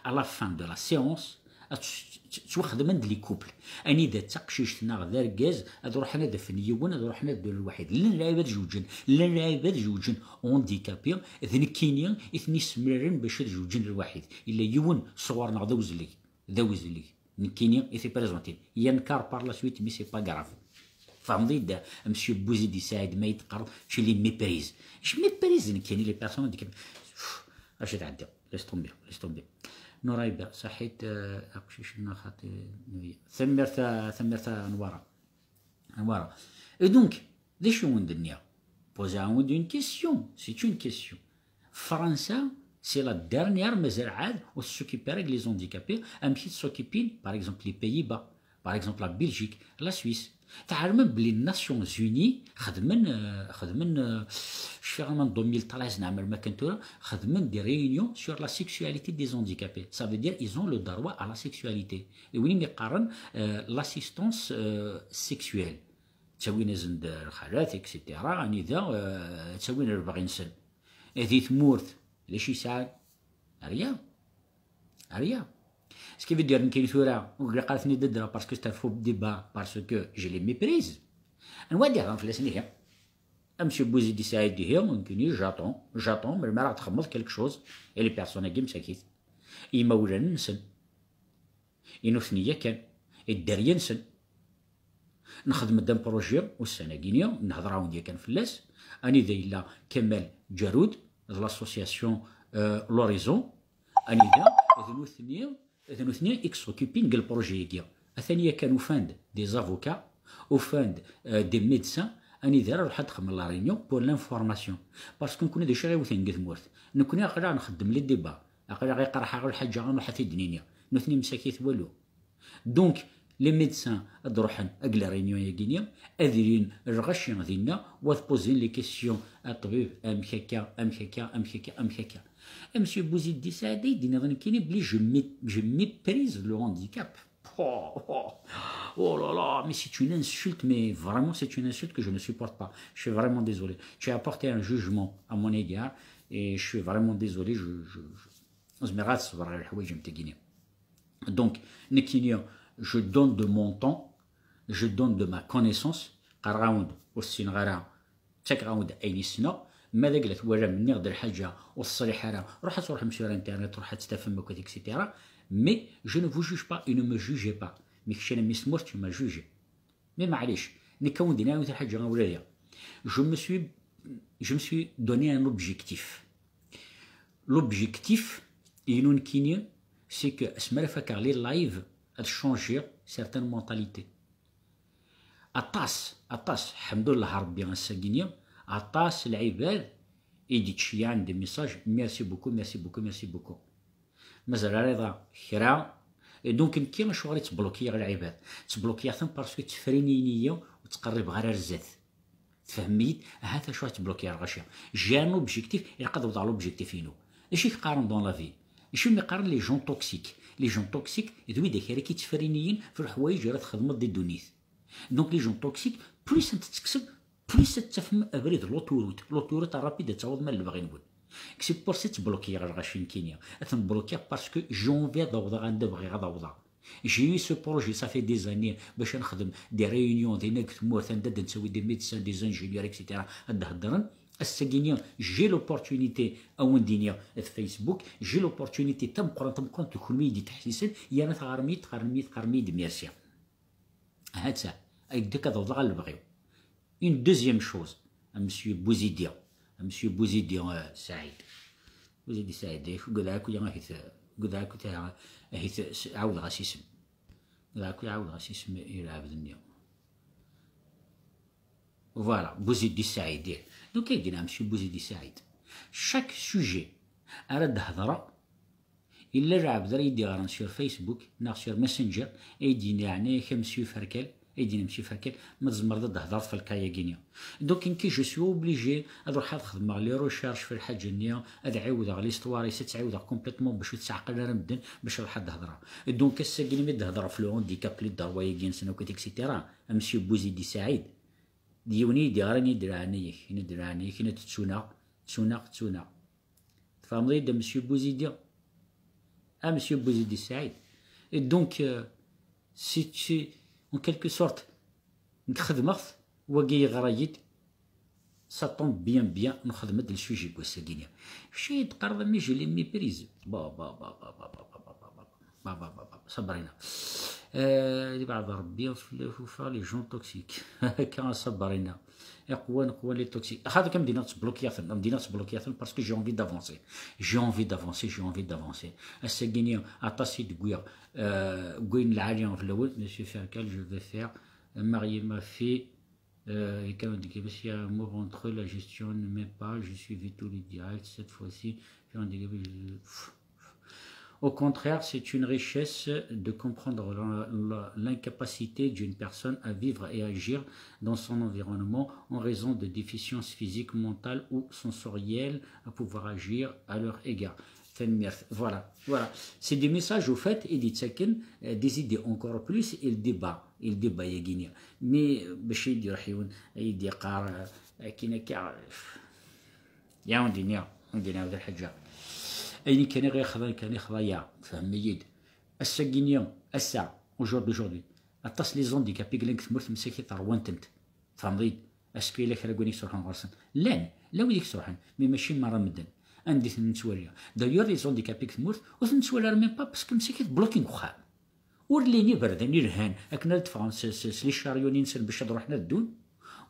à la fin de la séance, ad tt-, tt-, ttwaxedmen-d les couples. Anida d taqcict neɣ d argaz, ad ruḥen ad afen yiwen, ad ruḥen ad ddun lwaḥid. Llan lɛibad jewǧen, llan lɛibad jewǧen handicapés, d nekkini i ten-yessemraren bac ad jewǧen lwaḥid. Yella yiwen sɣur-neɣ d awezlig, d awezlig. Nekkini i t-iprésentin. Yenker par la suite, mais c'est pas grave. Tfehmeḍ-iyi-d, monsieur Bouzidi Saïd, ma yi-d-teqqareḍ, tu les méprises. Je méprise nekkini les personnes handicapées. Pff, acu tɛeddi? Laisse tomber, laisse tomber. Nurayba, saḥit, euh, aqcic-nneɣ xaṭi, tanemmirt a, tanemmirt a Nwara. Voilà. Et donc, d acu i wen-d-nniɣ? Poser-awen-d une question, c'est une question. Fransa, c'est la dernière, mazal ɛad ur tessokipi ara deg les handicapés, amek i tessokipi, par exemple, les Pays-Bas, par exemple, la Belgique, la Suisse. Tɛelmem belli les Nations Unies xedmen, euh, xedmen, euh, cfiɣ en deux mille treize neɣ melmi kan tura, xedmen des réunions sur la sexualité des handicapés. Ça veut dire ils ont le droit à la sexualité. D win i qqaren, euh, l'assistance, euh, sexuelle. Ttawin-asen-d lxalat, et cetera. Anida, euh, ttawin lebɣi-nsen. Di tmurt, d acu yesɛan? Rien. Rien. Ce qui veut dire, nekkini tura, ur ilaq ara ten-id-ddreɣ parce que c'est un faux débat, parce que je les méprise. Anwa ad d-ihḍen fell-asen ihi? Monsieur Bouzidi Saïd ihi, nekkini j'attends, j'attends, melmi ara ɣ-txedmeḍ quelque chose, et les personnes-agi msakit. Imawlan-nsen. I nutni yakan, i dderya-nsen. Nxedm-d un projet ussan-agi-ni, nehder-awen-d yakan fell-as, anida yella Kamal Djaroud d l'association, euh, L'Horizon, anida d nutni, d nutni i yessokipin deg lprojet-agi. Atan yakan ufan-d des avocats, ufan-d, euh, des médecins, anida ara ruḥ ad xedmen la réunion pour l'information. Parce que nekkni d acu i ɣ-iwten deg tmurt? Nekkni aql-aɣ nxeddem les débats, aql-aɣ iqerḥ-aɣ lḥaǧa, ad nruḥ ad t-id-nini. Nutni msakit walu. Donc, les médecins ad ruḥen ag la réunion-agi-ni, ad ilin lɣaci dinna, wa ad poser les questions à ṭṭbib, amek akka, amek akka, amek akka, amek akka. Et monsieur Bouzidi Saïd i d-yenniḍ nekkini belli je mé-, je méprise le handicap. Oh, oh, oh là là, mais c'est une insulte, mais vraiment c'est une insulte que je ne supporte pas. Je suis vraiment désolé. Tu as apporté un jugement à mon égard et je suis vraiment désolé, je, je, je, zemreɣ ad ṣebreɣ ɣer leḥwayeǧ am tagini. Donc, nekkini, je donne de mon temps, je donne de ma connaissance, qqareɣ-awen-d ur ssineɣ ara, ttakeɣ-awen-d ayen i ssneɣ, ma d agla twalam nniɣ-d lḥaǧa ur teṣliḥ ara, ruḥ ad truḥem sur internet, ruḥ ad tt-tafem akk, et cetera. Mais je ne vous juge pas et ne me jugez pas. Mi kečč a mmi-s n tmurt, tu m'as jugé. Mais maɛlic, nekk a wen-d-iniɣ yiwet lḥaǧa a wladi. Je me suis, je me suis donné un objectif. L'objectif inu nekkini, c'est que asmi ara fakeɣ les lives, ad changer certaines mentalités. Aṭas, aṭas, ḥemdullah Rebbi ass-agi-ni, aṭas lɛibad i d-ittceyyiɛen des messages, merci beaucoup, merci beaucoup, merci beaucoup. Mazal ara iḍra kra. Et donc, nekki acuɣer i ttblokkiɣ lɛibad? Ttblokkiɣ-ten parce que ttefriniyen-iyi, ur ttqerribeɣ ara ar zdat. Tfehmem-iyi-d? Ahat acuɣer i ttblokkiɣ lɣaci. J'ai un objectif, ilaq ad awḍeɣ l'objectif-inu. D acu i k-qqaren dans la vie? D acu i qqaren les gens toxiques? Les gens toxiques d widak ara k-ittefriniyen f leḥwayeǧ ara txedmeḍ di ddunit. Donc, les gens toxiques, plus ad tetteksem, plus ad tafem abrid, l'autoroute, l'autoroute rapide ad tawḍem ar lebɣi-nwen. C'est pour ça ttblokkiɣ lɣaci nekkini. Ad ten-blokkiɣ parce que j'ai envie ad awḍeɣ anda bɣiɣ ad awḍeɣ. J'ai eu ce projet, ça fait des années, bac ad nexdem des réunions, dinna deg tmurt, anda d-nettawi des médecins, des ingénieurs, et cetera, ad d-heddren. Ass-agi-ni, j'ai l'opportunité, a wen-d-iniɣ, de Facebook, j'ai l'opportunité tameqqrant, tameqqrant, d kunwi i d-iteḥsisen, yerna teɣrem-iyi-d, teɣrem-iyi-d, teɣrem-iyi-d, merci. Ha-tt-a, ay deg ad awḍeɣ ɣer lebɣi-w. Une deuxième chose, a monsieur Bouzidi, a monsieur Bouzidi, euh, Saïd. Bouzidi Saïd, gudɛa kuya ahit, gudɛa kuya ahit, ɛawdeɣ-as isem. Gudɛa kuya ɛawdeɣ-as isem i lɛebd-nni. Voilà, Bouzidi Saïd, ih. Donc, ay d-yenna monsieur Bouzidi Saïd. Chaque sujet ara d-hedreɣ, illa lɛebd ara yi-d-iɣren sur Facebook neɣ sur Messenger, ay d-yenna yeɛni-ak a monsieur Ferkel, ay d-yenna monsieur Ferkel, ma tzemreḍ ad d-thedreḍ f lkay-agi-ni. Donc, nekki, je suis obligé ad ruḥeɣ ad xedmeɣ les recherches f lḥaǧa-nni, ad ɛiwdeɣ l'histoire-is, ad tt-ɛiwdeɣ complètement bac ur tt-ɛqilen ara medden, bac ad ruḥeɣ ad d-hedreɣ. Donc, ass-agi-ni mi d-hedreɣ f le handicap, les ddrewayeɣ-nsen akk, et cetera, a monsieur Bouzidi Saïd, d yiwen i yi-d-iɣran, yenna-d leɛnaya-k, yenna-d leɛnaya-k, yenna-d ttunaɣ, ttunaɣ, ttunaɣ. Tfehmeḍ-iyi-d a monsieur Bouzidi? A monsieur Bouzidi Saïd. Et donc, euh, si tu, en quelque sorte, nekk xedmeɣ-t, wagi yeɣra-yi-d, ça tombe bien, bien, nxedm-d le sujet n wass-agi-ni. Kečč i d-teqqareḍ a mmi je les méprise. Ba, ba, ba, ba. Sabrina. Euh, di beɛd Rebbi fell-ak ufiɣ les gens toxiques. Akka, Sabrina. Iqwan, qwan les toxiques. Xaṭi kan, medden-a ttblokiyaten, medden-a ttblokiyaten, parce que j'ai envie d'avancer. J'ai envie d'avancer, j'ai envie d'avancer. Ass-agi-ni, aṭas i d-wwiɣ, euh, wwin lɛali fell-awen. Monsieur Ferkal, je vais faire marier ma fille. Euh, et quand on dit que s'il y a un mot entre eux, la gestion ne met pas, je suis vu tous les directs, cette fois-ci, quand on dit que je- Pff. Au contraire, c'est une richesse de comprendre la- la- l'incapacité d'une personne à vivre et agir dans son environnement en raison de déficiences physiques, mentales ou sensorielles à pouvoir agir à leur égard. Tanemmirt. Voilà, voilà. C'est des messages, au fait, i d-yettaken, euh, des idées encore plus, et le débat, et le débat, yagini. Mais, euh, bac i d-iruḥ yiwen, i d-yeqqar, euh, akken akka, euh, ya, ur d-iniɣ, ur d-iniɣ d lḥaǧa. Ayen kan i ɣ-ixḍan kan, ixḍa-yaɣ, fehmem-iyi-d. Ass-agi-nni, ass-a, au jour d'aujourd'hui, aṭas les handicapés i yellan deg tmurt, msakit ṛwan-tent. Tfehmeḍ-iyi-d? Est-ce que yella kra n win i yesruḥen ɣer-sen? Llan, llan wid i yesruḥen, mais mačči merra medden. Anda i ten-nettwali? D'ailleurs, les handicapés deg tmurt, ur ten-nettwali ara même pas, parce que msakit bloqués deg uxxam. Ur llin iberdan ilhan akken ad d-ffɣen s, s, s les chariots-nni nsen bac ad ruḥen ad ddun.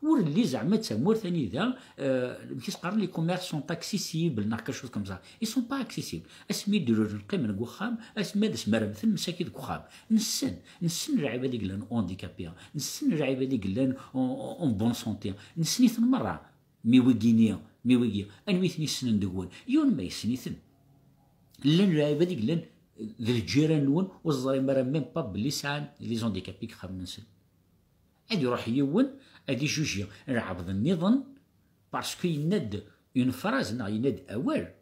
Ur llin zeɛma d tamurt anida, euh, amek i s-qqaren, les commerces sont accessibles, neɣ quelque chose comme ça. Ils sont pas accessibles. Asmi d-lulen qqimen deg uxxam, asmi ad smermten msakit deg uxxam. Nessen, nessen lɛibad i yellan handicapés, nessen lɛibad i yellan en, en, en bonne santé, nessen-iten merra. Mi wigi-ni, mi wigi, anwi i ten-yessnen deg-wen? Yiwen ma yessen-iten. Llan lɛibad i yellan d lǧiran-nwen, ur teẓrim ara même pas belli sɛan les handicapés deg yexxamen-nsen. Ad iruḥ yiwen, ad ijuji lɛebd nniḍen, parce que yenna-d une phrase, neɣ yenna-d awal.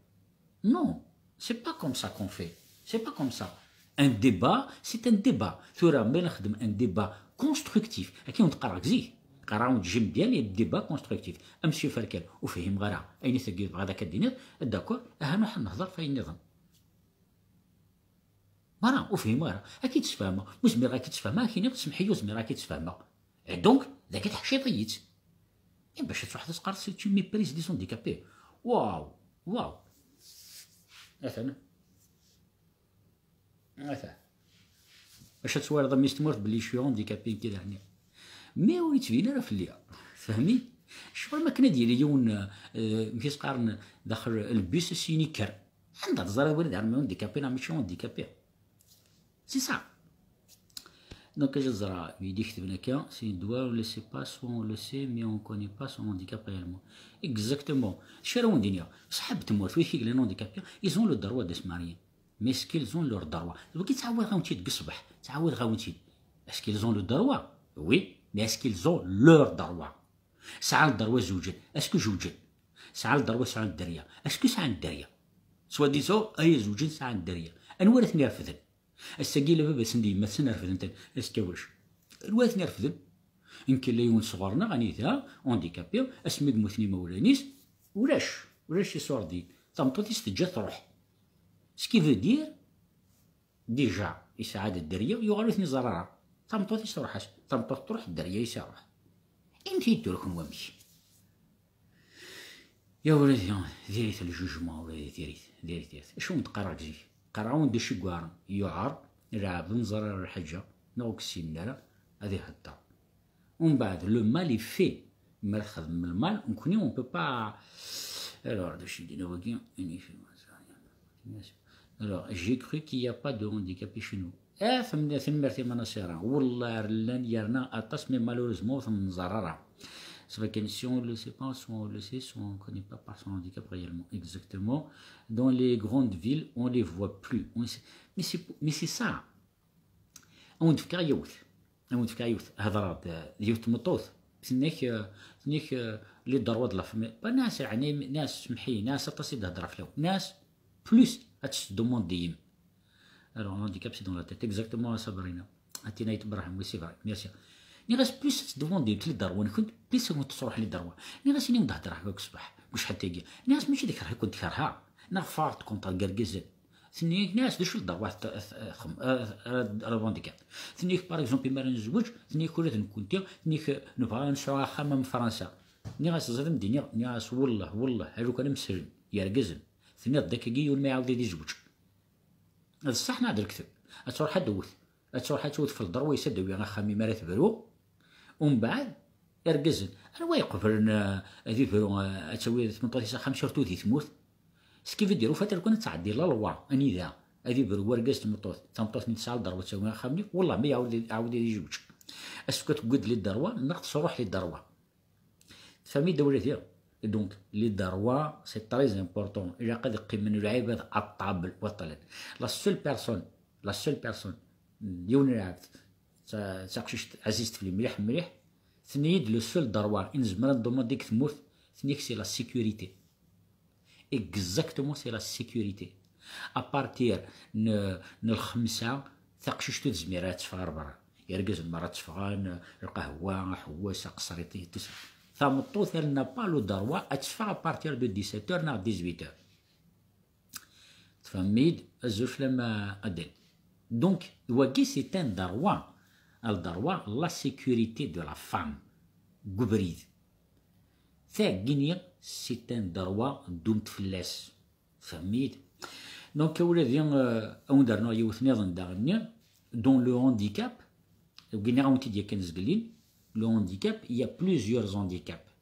Non, c'est pas comme ça qu'on fait. C'est pas comme ça. Un débat, c'est un débat. Tura, ma nexdem un débat constructif, akken i wen-d-qqareɣ zik, qqareɣ-awen-d j'aime bien les débats constructifs. A Monsieur Ferkal, ur fhimeɣ ara ayen i tagi bɣiḍ akka d-tiniḍ, d'accord, aha, nuḥ ad nehder ɣef wayen nniḍen. Mara, ur fhimeɣ ara. Ad k-id-sfehmeɣ. Ur zmireɣ ad k-id-sfehmeɣ, ad k-iniɣ semmeḥ-iyi, ur zmireɣ ad k-id-sfehmeɣ. Et donc, dagi teḥciḍ-iyi-tt. I bac ad truḥeḍ ad teqqareḍ c'est une méprise des handicapés. Waw, waw. Atan. Atan. Bac ad twaliḍ a mmi-s n tmurt belli je suis handicapé nekki daɣen. Mais ur yettbin ara fell-i. Tfehmem? Ccɣel ma akken ad yili yiwen, euh, amek i s-qqaren daxel lbus, ad s-yini kker. Anda teẓriḍ win d armi handicapé neɣ mačči handicapé? C'est ça. Donc, je dirais, il dit que c'est si on doit, on le sait pas, soit on le sait, mais on connaît pas son handicap réellement. Exactement. Acu ara wen-d-iniɣ, ṣṣḥab n tmurt, wid i yellan handicapés, ils ont le droit de se marier. Mais est-ce qu'ils ont leur droit? Donc, ttɛawadeɣ-awen-tt-id deg ṣṣbeḥ, ttɛawadeɣ-awen-tt-id. Est-ce qu'ils ont le droit? Oui, mais est-ce qu'ils ont leur droit? Sɛan ddrew ad zewǧen. Est-ce que zewǧen? Sɛan ddrew ad sɛun dderya. Est-ce que sɛan dderya? Soi-disant, ay zewǧen sɛan dderya. Anwa ara ten-irefden? Ass-agi, la baba-tsen d yemma-tsen refden-ten. Est-ce que wac? Anwa ara ten-irefden? Nekk la yiwen sɣur-neɣ, anida, handicapé, asmi yemmuten imawlan-is, ulac, ulac iṣurdiyen. Tameṭṭut-is teǧǧa truḥ. Ce qui veut dire, déjà, yesɛa-d dderya, yuɣal ur ten-iẓerr ara. Tameṭṭut-is truḥ-as. Tameṭṭut truḥ, dderya-is iruḥ. Inti-d tura kunwi amek? Ya wladi, diri-t le jugement, wladi, diri-t, diri-t, diri-t. Acu i wen-d-qqareɣ zik? Qqareɣ-awen-d acu i yuɛer, lɛebd ur neẓri ara lḥaǧa, neɣ ur k-ssinen ara, ad ihedder. Umbeɛd, le mal est fait. Mi ara txedmem lmal, nekkni, on peut pas. Alors, d acu i d-yenna wagi? Alors, j'ai cru qu'il n'y a pas de handicapés chez nous. Ah, tanemmirt, tanemmirt i Manasira. Wallah, llan yerna aṭas, mais malheureusement, ur ten-nẓer ara. C'est vrai que si on le sait pas, soit on le sait, soit on connaît pas par son handicap réellement. Exactement. Dans les grandes villes, on les voit plus. On sait- Mais c'est, mais c'est ça. Ad wen-d-fkeɣ yiwet. Ad wen-d-fkeɣ yiwet. Hedreɣ-d, euh, d yiwet tmeṭṭut. Tenna-k, euh, tenna-k, euh, les droits de la famille. Ba, nas, yeɛni, nas, semḥ-iyi, nas aṭas i d-hedreɣ fell-awen. Nas, plus ad tesdumundiyem. Alors, l'handicap, c'est dans la tête. Exactement, a Sabrina. A Tina Ayt Brahim, oui, c'est vrai. Merci. Nniɣ-as, plus ad tesdumundiyem les droits-nkent, plus ad wen-tesruḥ les droits. Nniɣ-as, ini-wen-d hedreɣ akk ṣṣbeḥ, deg ucḥal tagi. Nniɣ-as, mačči d akerh i kent-kerheɣ. Neɣ ffɣeɣ-d contre yergazen. Tenna-yak, nniɣ-as, d acu i d ṛṛwa ara txedmem, ara, ara, ara revendiquer? Tenna-yak, par exemple, imi ara nezweǧ, tenna-yak, ula d nekkenti, tenna-yak, nebɣa ad nesɛu axxam am Fransa. Nniɣ-as, ẓriɣ d-iniɣ, nniɣ-as, wellah, wellah, a lukan am sren yergazen, tenniḍ-d akkagi, yiwen ma iɛawed ad izweǧ. D ṣṣeḥ neɣ d lekdeb? Ad truḥ ad d-tewwet, ad truḥ ad twet f lderwa-is, ad d-tawi axxam-im ara tebru. Umbeɛd, irgazen, anwa iqeblen, eh, ad ibru, eh, ad tawi tmeṭṭut-is axxam, surtout di tmurt? Ce qui veut dire, ufat kan ad tɛeddi la loi anida ad ibru wergaz tmeṭṭut, tameṭṭut-nni tesɛa lderwa ad tawi axxam-nni, wallah ma iɛawed, iɛawed ad izewǧ. Est-ce que tewwi-d les droits neɣ tesruḥ les droits? Tfehmem-iyi-d a wladi? Donc, les droits, c'est très important. Ilaq ad qqimen lɛibad à table, wa ṭṭlen. La seule personne, la seule personne, yiwen n lɛebd, ta-, taqcict ɛzizt fell-i mliḥ, mliḥ, tenna-yi-d le seul droit i nezmer ad nḍumandi deg tmurt, tenna-k c'est la sécurité. Exactement, c'est la sécurité. À partir n, n lxemsa, taqcict ur tezmir ara ad teffeɣ ar berra. Irgazen merra tteffɣen, lqahwa, aḥewwes, aqesriṭ, tout ça. Tameṭṭut, elle n'a pas le droit ad teffeɣ à partir de dix-sept heures neɣ dix-huit heures. Tfehmem-iyi-d? Azul fell-am a Adel. Donc, wagi, c'est un droit. Le droit, la sécurité de la femme. Deg ubrid. Tagi-nni, c'est un droit, ddumt fell-as. Tfehmem-iyi-d? Donc, a wladi, euh, a wen-d-rnuɣ yiwet nniḍen daɣen-nni, dont le handicap, wagi nniɣ-awen-t-id yakan zgelli, le handicap, il y a plusieurs handicaps.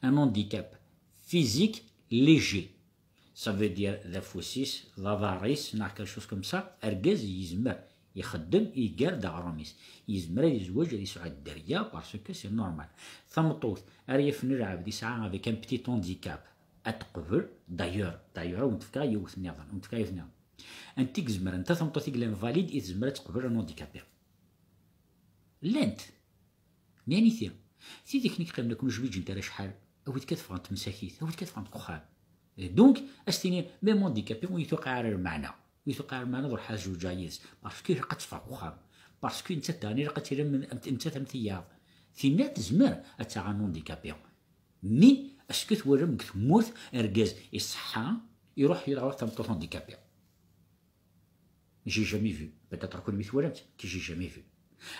Un handicap physique léger, ça veut dire d afus-is, d aḍar-is, neɣ quelque chose comme ça, argaz yezmer ixeddem, iger-d aɣrum-is. Yezmer ad yezweǧ, ad yesɛu dderya, parce que c'est normal. Tameṭṭut ara yafen lɛebd yesɛa avec un petit handicap, ad teqbel, d'ailleurs, d'ailleurs, ad wen-d-fkeɣ yiwet nniḍen, ad wen-d-fkeɣ yiwet nniḍen. Anti i izemren, ta tameṭṭut i yellan valide, i tezmer ad teqbel un handicapé? Llant. Mais aniti? Tid akken i yeqqimen akken ur zwiǧent ara acḥal, awi-d kan ffɣent msakit, awi-d kan ffɣent deg uxxam. Donc, ad s-tini, même handicapé, ur yi-tuqiɛ ara lmeɛna. Ur yi-tuqiɛ ara lmeɛna ad ruḥeɣ ad zewǧeɣ yid-s. Parce que ilaq ad teffeɣ deg uxxam. Parce que nettat daɣen ilaq ad tili am, am, nettat am tiyaḍ. Tinna tezmer ad taɣ un handicapé. Mais, est-ce que twalam deg tmurt argaz iṣeḥḥa, iruḥ yelɣa tameṭṭut handicapée? J'ai jamais vu. Peut-être kunwi twalam-t, que j'ai jamais vu.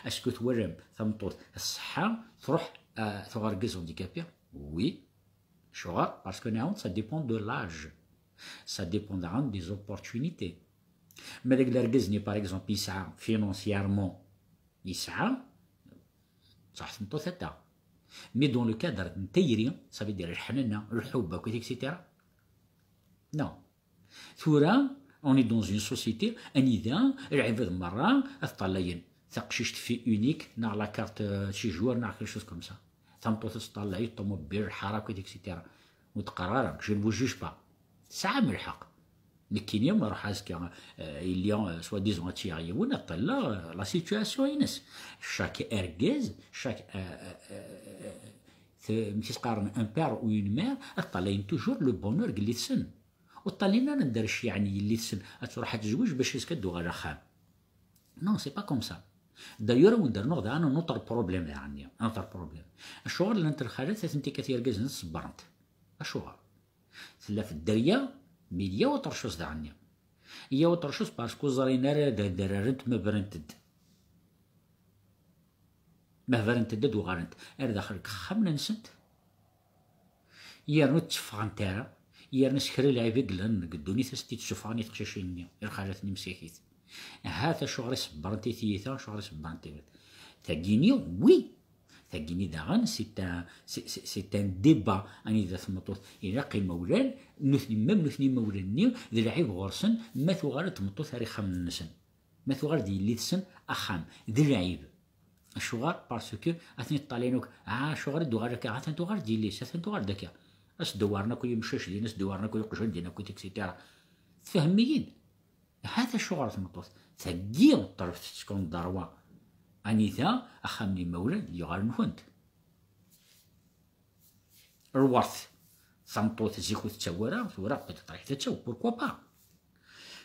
Est-ce que twalam tameṭṭut tṣeḥḥa, truḥ, euh, tuɣ argaz handicapé? Oui. Acuɣer? Parce que nɛawed, ça dépend de l'âge. Ça dépend daɣen des opportunités. Ma deg argaz-nni, par exemple, yesɛa financièrement, yesɛa, ṣaḥ tmeṭṭut ata. Mais dans le cadre n tayri, ça veut dire leḥnana, lḥubb akk, et cetera. Non. Tura, on est dans une société anida lɛibad merra ad ṭṭalayen taqcict fille unique, neɣ la carte, euh, séjour, neɣ quelque chose comme ça. Tameṭṭut ad teṭṭalay ṭumubil, lḥara akk, et cetera. Ur d-qqar ara, je ne vous juge pas. Tesɛam lḥeqq. Nekkini ma ruḥ azekka, euh, yelli, euh, soi-disant ad tt-yaɣ yiwen, ad ṭṭalleɣ, euh, la situation-ines. Chaque argaz, chaque, euh, euh, euh, t-, amek i s-qqaren, un père ou une mère, ad ṭṭalayen toujours le bonheur deg yelli-tsen. Ur ṭṭalayen ara ad d-terrec, yeɛni, yelli-tsen ad truḥ ad tezweǧ bac azekka ad d-tuɣal axxam. Non, c'est pas comme ça. D'ailleurs, ad wen-d-rnuɣ daɣen un autre problème daɣen-nni, un autre problème. Acuɣer llant lxalat atenti kat irgazen ad ṣebrent? Acuɣer? Tella f dderya, mais il y a autre chose daɣen-nni. Il y a autre chose parce que ur ẓrin ara d, d, rarent ma brent-d. Ma brent-d ad uɣalent ar daxel deg yexxamen-nsent. Yernu ur tteffɣent ara, yernu s kra lɛib i yellan deg ddunit ad tent-id-ssufɣen i teqcicin-nni, i lxalat-nni msakit. Ahat acuɣer i ṣebbrent i tiyita, acuɣer i ṣebbrent i wid. Tagini, oui. Tagini daɣen, c'est un, c'est, c'est, c'est un débat anida tmeṭṭut ilaq imawlan, nutni, même nutni imawlan-nni, d lɛib ɣur-sen ma tuɣal-d tmeṭṭut ar ixxamen-nsen. Ma tuɣal-d yelli-tsen axxam, d lɛib. Acuɣer? Parce que atni ṭṭalayen akk, ah, acuɣer i d-tuɣal akka? Atan tuɣal-d yelli-s, atan tuɣal-d akka. As-d-dewwaren akk yimcac din, as-d-dewwaren akk yeqjan din akk, et cetera. Tfehmem-iyi-d? Hat acuɣer tmeṭṭut. Tagi ṭṭerf tettkunḍerwa. Anita axxam n imawlan yuɣal nkent? Lwert. Tameṭṭut zik ur tettawi ara, tura peut-être ad tawi, pourquoi pas?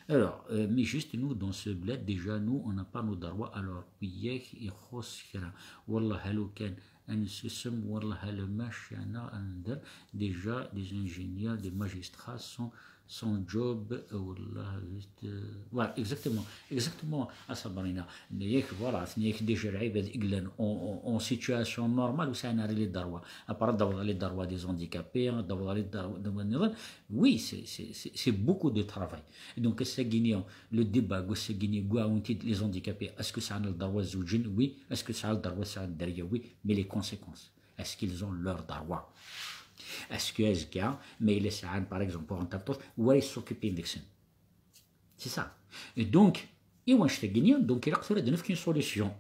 Alors, euh, mais juste nous dans ce bled, déjà nous on n'a pas nos droits, alors wiyak ixuṣ kra. Wallah lukan ad nsusem, wallah alamma cana ad nder, déjà des ingénieurs, des magistrats sont Son job, euh, wallah, juste, euh, voilà, exactement, exactement, à Sabrina. Yak, voilà, yak déjà lɛibad i yellan en, en, en situation normale, ur sɛin ara les droits. Après, d'avoir les droits des handicapés, hein, d'avoir les droits de, oui, c'est, c'est, c'est, c'est beaucoup de travail. Donc, ass-agi-ni, le débat, ass-agi-ni, gouaountid, les handicapés, est-ce que ça a le droit de zoujen ? Oui. Est-ce que ça a le droit de zoujen ? Oui. Mais les conséquences, est-ce qu'ils ont leurs droits ? Est-ce que, est-ce que, mais il est, par exemple, pour un taptof, ou est s'occuper de. C'est ça. Et donc, et on se gagne, donc il a fait une solution.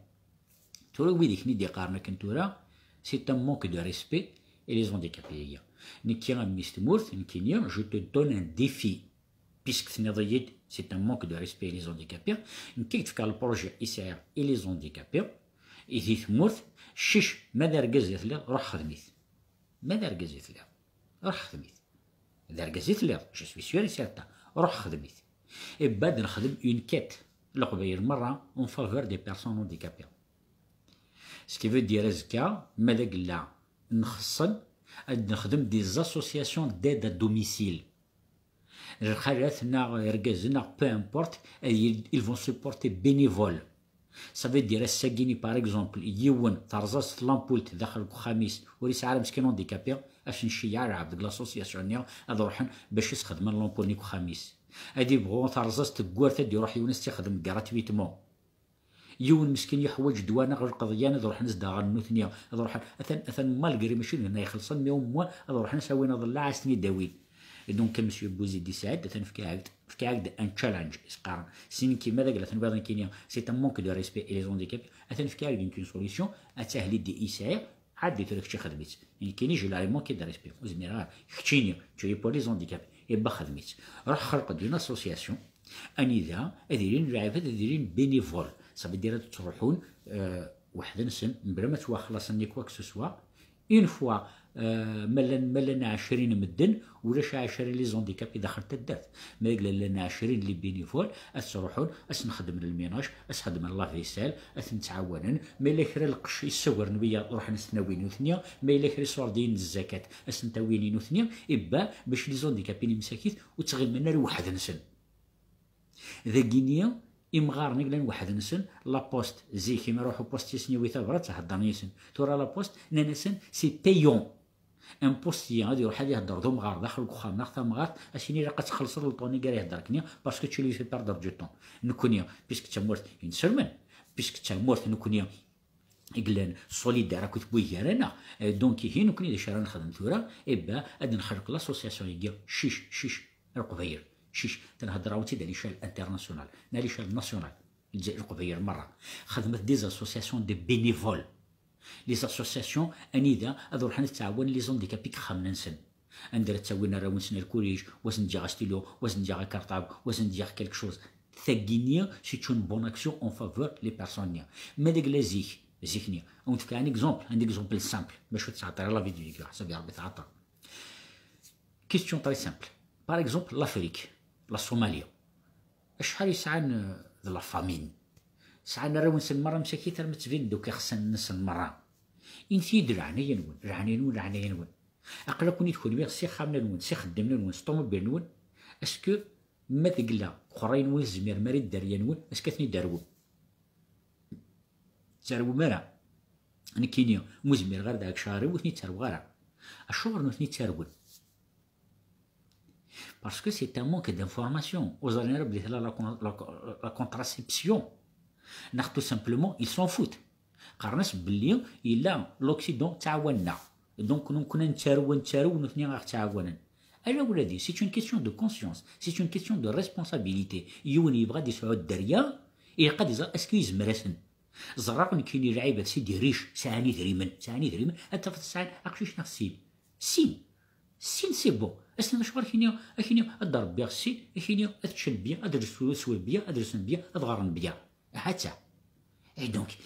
Tura wid i ken-id-iqqaren akken tura, c'est un manque de respect et les handicapés. Nekki a mmi-s n tmurt, nekkini, je te donne un défi. Puisque tenniḍ-iyi-d, c'est un manque de respect et les handicapés. Nekki i k-d-fkeɣ le projet i sɛiɣ et les handicapés. I di tmurt, ccic, ma d argaz i telliḍ, ruḥ xdem-it. Ma d argaz i telliḍ, ruḥ xdem-it. D argaz i telliḍ, je suis sûr et certain. Ruḥ xdem-it. Et ben, ad nexdem une quête, Leqbayel merra, en faveur des personnes handicapées. Ce qui veut dire, azekka, ma d agella nxeṣṣen, ad nexdem des associations d'aide à domicile. Lxalat neɣ irgazen neɣ peu importe, ils vont supporter bénévole. Ça veut dire, ass-agi-ni, par exemple, yiwen terẓa-s tlampult daxel deg uxxam-is, ur yesɛi ara meskin handicapé, ad s-nceyyeɛ lɛebd deg l'association-nni, ad ruḥen bac as-xedmen l'ampul-nni deg uxxam-is. Ad ibɣu terẓa-s tewwurt, ad d-iruḥ yiwen ad s-tt-ixdem gratuitement. Yiwen meskin yeḥwaǧ ddwa neɣ lqeḍyan, ad ruḥen ad s-d-aɣen nutni, ad ruḥen, atan, atan malgré mačči d winna ixelṣen, mais au moins ad ruḥen ad s-awin aḍellaɛ, ad s-ten-id-awin. Et donc, monsieur Bouzidi Saïd, atan fkiɣ-ak-d, fkiɣ-ak-d un challenge, i s-qqaren. Si nekki, ma d agella tenwiḍ nekkini, c'est un manque de respect et les handicapés, atan fkiɣ-ak-d une solution, ad tahli-d i sɛiɣ, ɛaddi tura kečči xdem-itt. Nekkini, j'ai le manque de respect. Ur zmireɣ ara. Keččini, tu es pour les handicapés. Et ben, xdem-itt. Ruḥ xelq-d une association, anida ad ilin lɛibad, ad ilin bénévole. Ça veut dire ad ttruḥun, euh, weḥd-nsen, mebla ma ttwaxlaṣen ni quoi que ce soit. Une fois, euh, ma llan, ma llan ɛecrin medden, ulac ɛecrin les handicapés daxel taddart. Ma yella llan ɛecrin les bénévoles, ad ttruḥun, ad sen-xedmen le ménage, ad sen-xedmen la vaisselle, ad ten-ttɛawanen. Ma yella kra lqecc yessagren wiyaḍ, ruḥen ad sen-awin nutni. Ma yella kra iṣurdiyen n zzakat, ad sen-awin i nutni. Et ben, bac les handicapés-nni msakit ur ttɣimin ara weḥd-nsen. Dagini, imɣaren i llan weḥd-nsen, la poste, zik, imi ruḥ upost yis-sen yawi tabrat, heddren yis-sen. Tura la poste, nnan-asen, c'est payant. Un postier ad iruḥ ad ihedder d umɣar daxel deg uxxam neɣ tamɣart, ad s-yini ilaq ad txellṣeḍ le temps-nni ara ihedder akkenni, parce que tu lui fais perdre du temps. Nekkni, puisque d tamurt inselmen, puisque d tamurt nekkni i yellan solidaire akked wigi gar-aneɣ, eh, donc ihi nekkni d acu ara nexdem tura? Eh ben, ad nxelq l'association-agi, ccic, ccic, Leqbayel, ccic, tenhedder-awen-tt-id à l'échelle internationale, à l'échelle nationale. Lezzayer, Leqbayel merra. Xedmet des associations de bénévoles. Les associations anida ad ruḥen ad ttɛawanen les handicapés deg yixxamen-nsen. Anda ara ttawin arraw-nsen ar lkulij, wa sen-ǧǧiɣ astilu, wa sen-ǧǧiɣ akarṭab, wa sen-ǧǧiɣ quelque chose. Tagini, c'est une bonne action en faveur les personnes-nni. Ma d agella zik, zik-nni, ad wen-fkeɣ un exemple, un exemple simple, bac ur tettɛeṭṭil ara la vidéo-agi, ḥsabi Rebbi tɛeṭṭel. Question très simple. Par exemple, l'Afrique, la Somalie. Acḥal i sɛan, euh, de la famine? Sɛan arraw-nsen merra msakit armi ttbinen-d akk ixṣimen-nsen merra. Init-iyi-d leɛnaya-nwen, leɛnaya-nwen, leɛnaya-nwen. Aql-aken-id kunwi s ixxamen-nwen, s ixeddimen-nwen, s ṭumubil-nwen. Est-ce que ma tegla uqerray-nwen ur tezmirem ara i dderya-nwen, est-ce que ad ten-id-terwem? Terwem ara. Nekkini, ur zmireɣ ara ad ɛekceɣ arraw-iw, ur ten-id-terweɣ ara. Acuɣer ur ten-id-terwem? Parce que c'est un manque d'information. Ur ẓrin ara belli tella la con-, la, la contraception. Neɣ tout simplement, ils s'en foutent. Qqaren-as belli yella l'Occident ttɛawanen-aɣ. Donc, nekkni nettarew, nettarew, nutni aɣ-ttɛawanen. Ala ula din, c'est une question de conscience, c'est une question de responsabilité. Yiwen yebɣa ad yesɛu dderya, ilaq ad iẓer est-ce que yezmer-asen. Ẓerreɣ nekkini lɛibad, c'est des riches, sɛan idrimen, sɛan idrimen, ad tafeḍ sɛan aqcic neɣ sin. Sin. Sin, c'est bon. Ass-nni acuɣer akini, akini, ad d-rebbiɣ sin, akini, ad ččen bya, ad swen bya, ad lsen bya, ad ɣren bya. Ahatta. Et donc,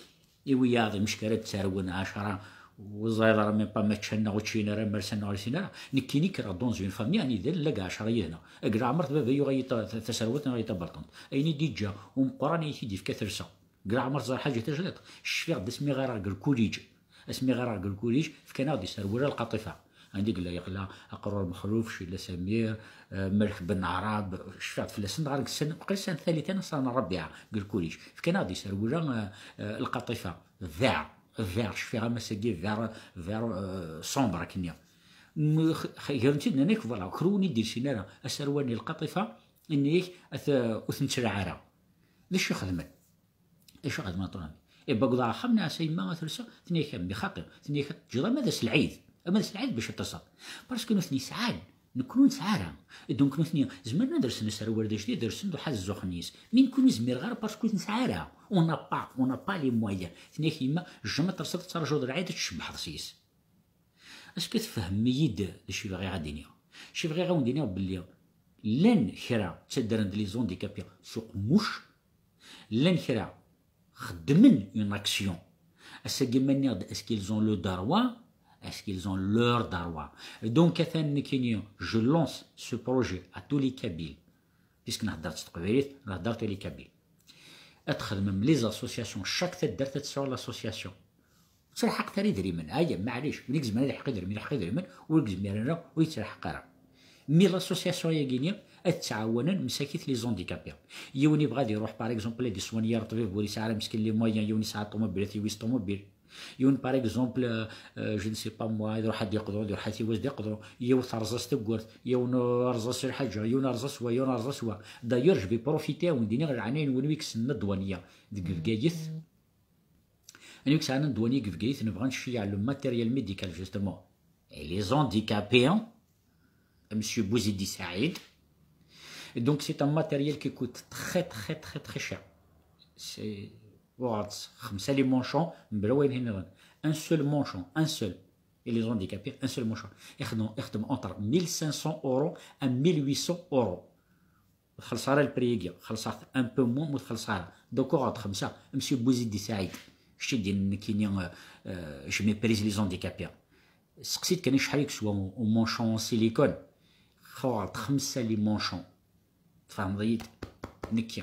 i wiyaḍ, mecka ara d-ttarwen ɛecra, ur ẓriḍ ara même pas ma ččan neɣ ur ččin ara, ma rsan neɣ ur rsin ara. Nekkini kkreɣ dans une famille, anida llan ɛecra yid-neɣ. Deg leɛmer baba yuɣ-iyi ta-, ta-, taserwalt neɣ iyi tabalṭunt. Ayen i d-iǧǧa umeqqran i t-id-yefka telsa. Deg leɛmer ẓer ḥaǧa tajdiṭ. Cfiɣ-d asmi ɣareɣ deg lkulij. Asmi ɣareɣ deg lkulij, fkan-aɣ-d iserwula lqaṭifa. Anda i yella yeɣla Aqrur Mexluf, Cila Samir, eh, Malek Ben Arab, cfiɣ-d fell-asen, dɣa deg ssan, waqila ssan tallit-a neɣ ssan rrabiɛa deg lkuliǧ. Fkan-aɣ-d iserwula, eh, eh, lqaṭifa, vert, vert, cfiɣ-am ass-agi vert, vert, eh, sombre akkenni. M-, x-, x-, gren-tt-id, nnan-ak, voilà, kra ur d-yessin ara aserwal-nni lqaṭifa, inna-yak, at-, ur t-nettlaɛ ara. D acu i xedmen? D acu i xedmen a Ṭṭulani? Iwweḍ ɣer axxam, nniɣ-as a yemma ad t-lseɣ, tenna-yak a mmi xaṭi, tenna-yak ad t-teǧǧeḍ ama d ass lɛid, ama d ass lɛid bac ad t-telseḍ. Parce que nutni sɛan, nekkni ur nesɛi ara. Et donc nutni zemren ad lsen aserwal d ajdid, ad lsen d uḥad zzux-nni-s. Mais nekkni ur zmireɣ ara parce que ur nesɛi ara. On n'a pas, on n'a pas les moyens. Tenna-yak yemma, jamais ad t-telseḍ, ad tettṛaǧuḍ lɛid ad tcebbḥeḍ s-yes. Est-ce que tfehmem-iyi-d d acu i bɣiɣ ad d-iniɣ? Acu i bɣiɣ ad wen-d-iniɣ belli llan kra ttaddren-d les handicapés s uqemmuc, llan kra xeddmen une action. Ass-agi ma nniɣ-d est-ce qu'ils ont le droit, est-ce qu'ils ont leur droit? Donc atan nekkini, je lance ce projet à tous les Kabyles, puisque nhedder s teqbaylit, nhedder tous les Kabyles. Ad txedmem les associations, chaque taddart ad tesɛu l'association. Ur ttelḥaqet ara idrimen, aya, maɛlic, win i izemren ad ilḥeq idrimen, ilḥeq idrimen, ur izmir ara, ur yettelḥaq ara. Mi l'association-agi-ni ad ttɛawanen msakit les handicapés. Yiwen yebɣa ad iruḥ, par exemple, ad isoigner ṭṭbib ur yesɛi ara meskin les moyens, yiwen yesɛa ṭumubil, ad t-yawi s ṭumubil. Yiwen, par exemple, euh, euh, je ne sais pas moi, ad iruḥ ad iqḍu, ad iruḥ ad t-yawi ad iqḍu, yiwen terẓa-s tewwurt, yiwen, euh, rẓa-s lḥaǧa, yiwen rẓa-s wa, yiwen rẓa-s wa. D'ailleurs, je vais profiter ad wen-d-iniɣ leɛnaya-nwen wi yessnen ddwanya deg Bgayet. Anwa i yesɛan ddwanya deg Bgayet, nebɣa ad nceyyeɛ le matériel médical, justement. Et les handicapés, hein, Monsieur Bouzidi Saïd. Et donc, c'est un matériel qui coûte très, très, très, très cher. C'est, uɣeɣ-d xemsa les manchons, mebla wayen nniḍen. Un seul manchon, un seul. Et les handicapés, un seul manchon. Ixdem, ixdem entre mille cinq cents euros à mille huit cents euros. Ur txelleṣ ara le prix-agi, xelleṣ-it un peu moins, ma ur txelleṣ ara. Donc, uɣeɣ-d xemsa, Monsieur Bouzidi Saïd. Kečč i d-yennan nekkini, euh, euh, je méprise les handicapés. Seqsi-t kan acḥal i yeswa u-, umanchon en silicone. Uɣeɣ-d xemsa les manchons. Tfehmeḍ-iyi-d? Nekki.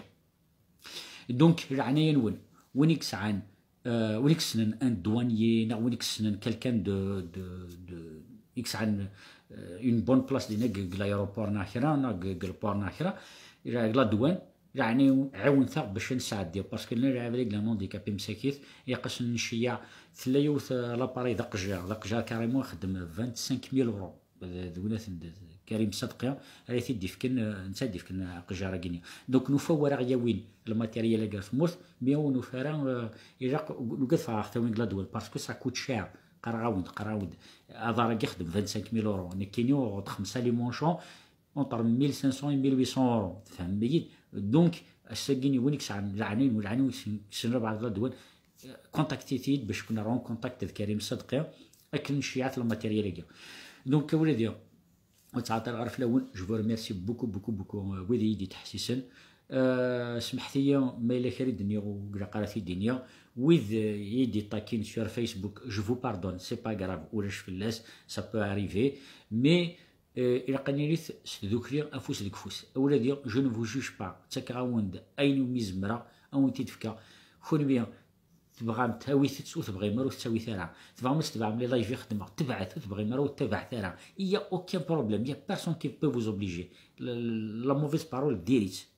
Donc, leɛnaya-nwen, win i yesɛan, euh, win i yessnen un douanier, neɣ win i yessnen quelqu'un de, de, de, i yesɛan, euh, une bonne place dinna deg, deg l'aéroport neɣ kra, neɣ deg, deg le port neɣ kra, deg la douane, leɛnaya-nwen, ɛiwnet-aɣ bac ad nesɛeddi, parce que llan lɛibad i yellan handicapés msakit, ilaq ad sen-nceyyeɛ, tella yiwet, euh, l'appareil d aqejjar, d aqejjar carrément ixeddem vingt-cinq mille euros. D, d winat n d-, d Karim Sadqi ara t-id-ifken, eh, netta i d-ifken aqejjar-agi-nni. Donc, nufa ur aɣ-yawin lmatéryel-agi ar tmurt, mi ur nufa ara, eh, ilaq, nugad ffɣeɣ ɣer tawin deg la douane, parce que ça coûte cher. Qqareɣ-awen-d, qqareɣ-awen-d. Aḍar-agi ixeddem vingt-cinq mille euros. Nekkini uɣeɣ-d xemsa les manchons, entre mille cinq cents et mille huit cents euros. Tfehmem-iyi-d? Donc, ass-agi-nni win i yesɛan leɛnaya-nwen, leɛnaya-nwen, ssnen, ssnen lbaɛḍ deg la douane, contactit-iyi-d bac ad ken-rreɣ en contact d Karim Sadqi, akken nceyyeɛ-t lmatéryel-agi. Donc, a wladi, ur ttɛeṭṭileɣ ara fell-awen, je vous remercie beaucoup, beaucoup, beaucoup, euh, wid i yi-d-yettḥessisen. Euh, smeḥt-iyi ma yella kra i d-nniɣ ur ilaq ara ad t-id-iniɣ. Wid, euh, i yi-d-yeṭṭakin sur Facebook, je vous pardonne, c'est pas grave, ulac fell-as, ça peut arriver. Mais, euh, ilaq ad nili s tdukli afus deg ufus. A wladi, je ne vous juge pas, ttakeɣ-awen-d ayen umi zemreɣ, ad wen-t-id-fkeɣ. Kenwi, tebɣam, tawit-tt, ur tebɣim ara, ur tettawit ara. Tebɣam ad tebɛem les lives i xeddmeɣ, tebɛet, ur tebɣim ara, ur ttabaɛet ara. Il y a aucun problème, il y a personne qui peut vous obliger. La, la mauvaise parole, diri-tt.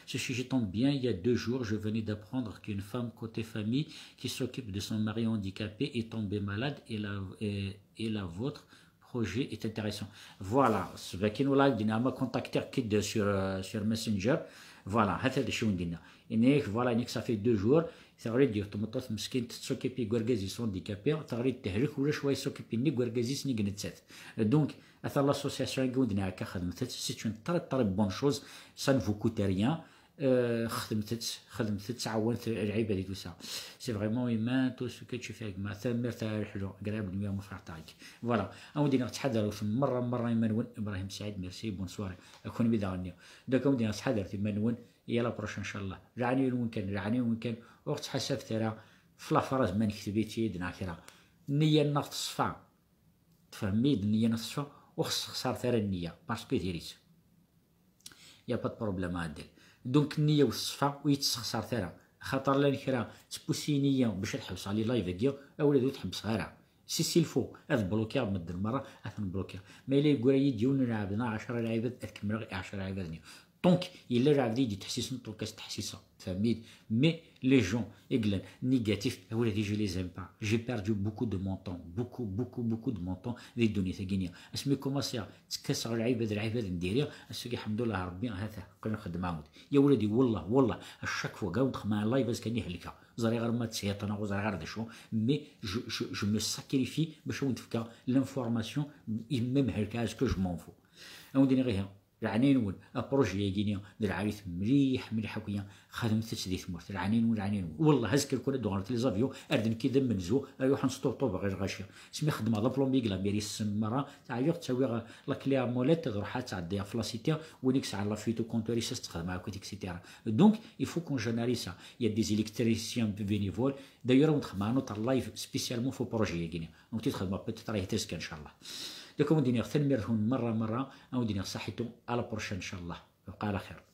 Ce sujet tombe bien, il y a deux jours, je venais d'apprendre qu'une femme côté famille qui s'occupe de son mari handicapé est tombée malade et la, et, et la vôtre projet est intéressant. Voilà, s bakin wala ak-d-nniɣ ma contactiɣ-k-id sur, euh, sur Messenger. Voilà, hata d acu i wen-d-nniɣ. Yenna-yak, voilà, nekk ça fait deux jours, teɣli-d yiwet tmeṭṭut meskint, tettsokipi deg urgaz-is handicapé, teɣli-d tehlek, ulac wa yessokipi ni deg urgaz-is ni deg nettat. Donc, ata l'association-agi i wen-d-nniɣ akka, xedmet-tt, c'est une très, très bonne chose, ça ne vous coûte rien. Euh, xedmet-tt, xedmet-tt, tɛawen lɛibad i tusa. C'est vraiment humain, tout ce que tu fais, gma. Tanemmirt a Leḥlu, agréable nuit à mon frère Tariq. Voilà, a wen-d-iniɣ ttḥadaret merra, merra iman-nwen. Ibrahim Saïd, merci, bonne soirée. A kunwi daɣen-nni. Donc, a wen-d-iniɣ ttḥadaret iman-nwen, et à la prochaine, inchallah. Leɛnaya-nwen kan, leɛnaya-nwen kan, ur ttḥasabet ara f la phrase ma nekteb-itt-id neɣ kra. Nniya-nneɣ teṣfa. Tfehmem-iyi-d, nniya-nneɣ teṣfa, ur xeṣ-, xeṣret ara nniya, parce que diri-tt. Y a pas de problème a Adel. Donc, nniya-w teṣfa, ur yi-tt-sxeṣret ara. Axaṭer llan kra ttpusin-iyi bac ad ḥebseɣ les lives-agi, a wlad ur t-ḥebbseɣ ara. Si s'il faut ad blokiɣ medden merra, ad ten-blokiɣ. Ma yella yeggura-yi-d yiwen n lɛebd neɣ ɛecra lɛibad, ad kemmleɣ i ɛecra lɛibad-nni. Donc yella lɛebd i d-yettḥessisen, donc ad s-ttḥessiseɣ. Tfehmem-iyi-d? Mais les gens i yellan négatifs, ula d je les aime pas. J'ai perdu beaucoup de mon temps, beaucoup beaucoup beaucoup de mon temps di ddunit-agi-nni. Asmi kumaṣiɣ ttekkaseɣ lɛibad, lɛibad n diri, ass-agi ḥemdullah Rebbi, ha-t-a qqim xeddmeɣ-d. Ya wladi, wallah wallah, à chaque fois gaw d-xedmeɣ live azekka-nni helkeɣ. Ẓriɣ ar ma ttshiṭ neɣ ur ẓriɣ ar d acu, mais je, je, je me sacrifie bac ad wen-d-fkeɣ l'information, même helkeɣ, est-ce que je m'en fous. Ad wen-d-iniɣ ihi, leɛnaya-nwen, apṛuji-agi-nni d lɛali-t mliḥ mliḥ akk-ya, xedmet-tt di tmurt, leɛnaya-nwen, leɛnaya-nwen. Wallah azekka lkun ad d-uɣalent les avions ar d nekk i d amenzu, ad ruḥen sṭuṭubeɣ i lɣaci. Asmi xedmeɣ d aplombier deg la mairie, ssem merra, teɛyiɣ, ttawiɣ la clé à molette, ad ruḥeɣ ad tt-ɛeddiɣ ɣef la cité, win i yesɛan la fuite au compteur-is ad s-tt-xedmeɣ akkit, et cetera. Donc il faut qu'on généralise ça. Il y a des électriciens bénévoles. D'ailleurs ad wen-d-xedmeɣ un autre live spécialement ɣef upṛuji-agi-nni. Ad wen-t-id-xedmeɣ peut-être ar yat azekka ncallah. Donc ad wen-d-iniɣ tanemmirt-nwen merra merra, ad wen-d-iniɣ saḥitu, à la prochaine ncallah. Bqa ɛla xir.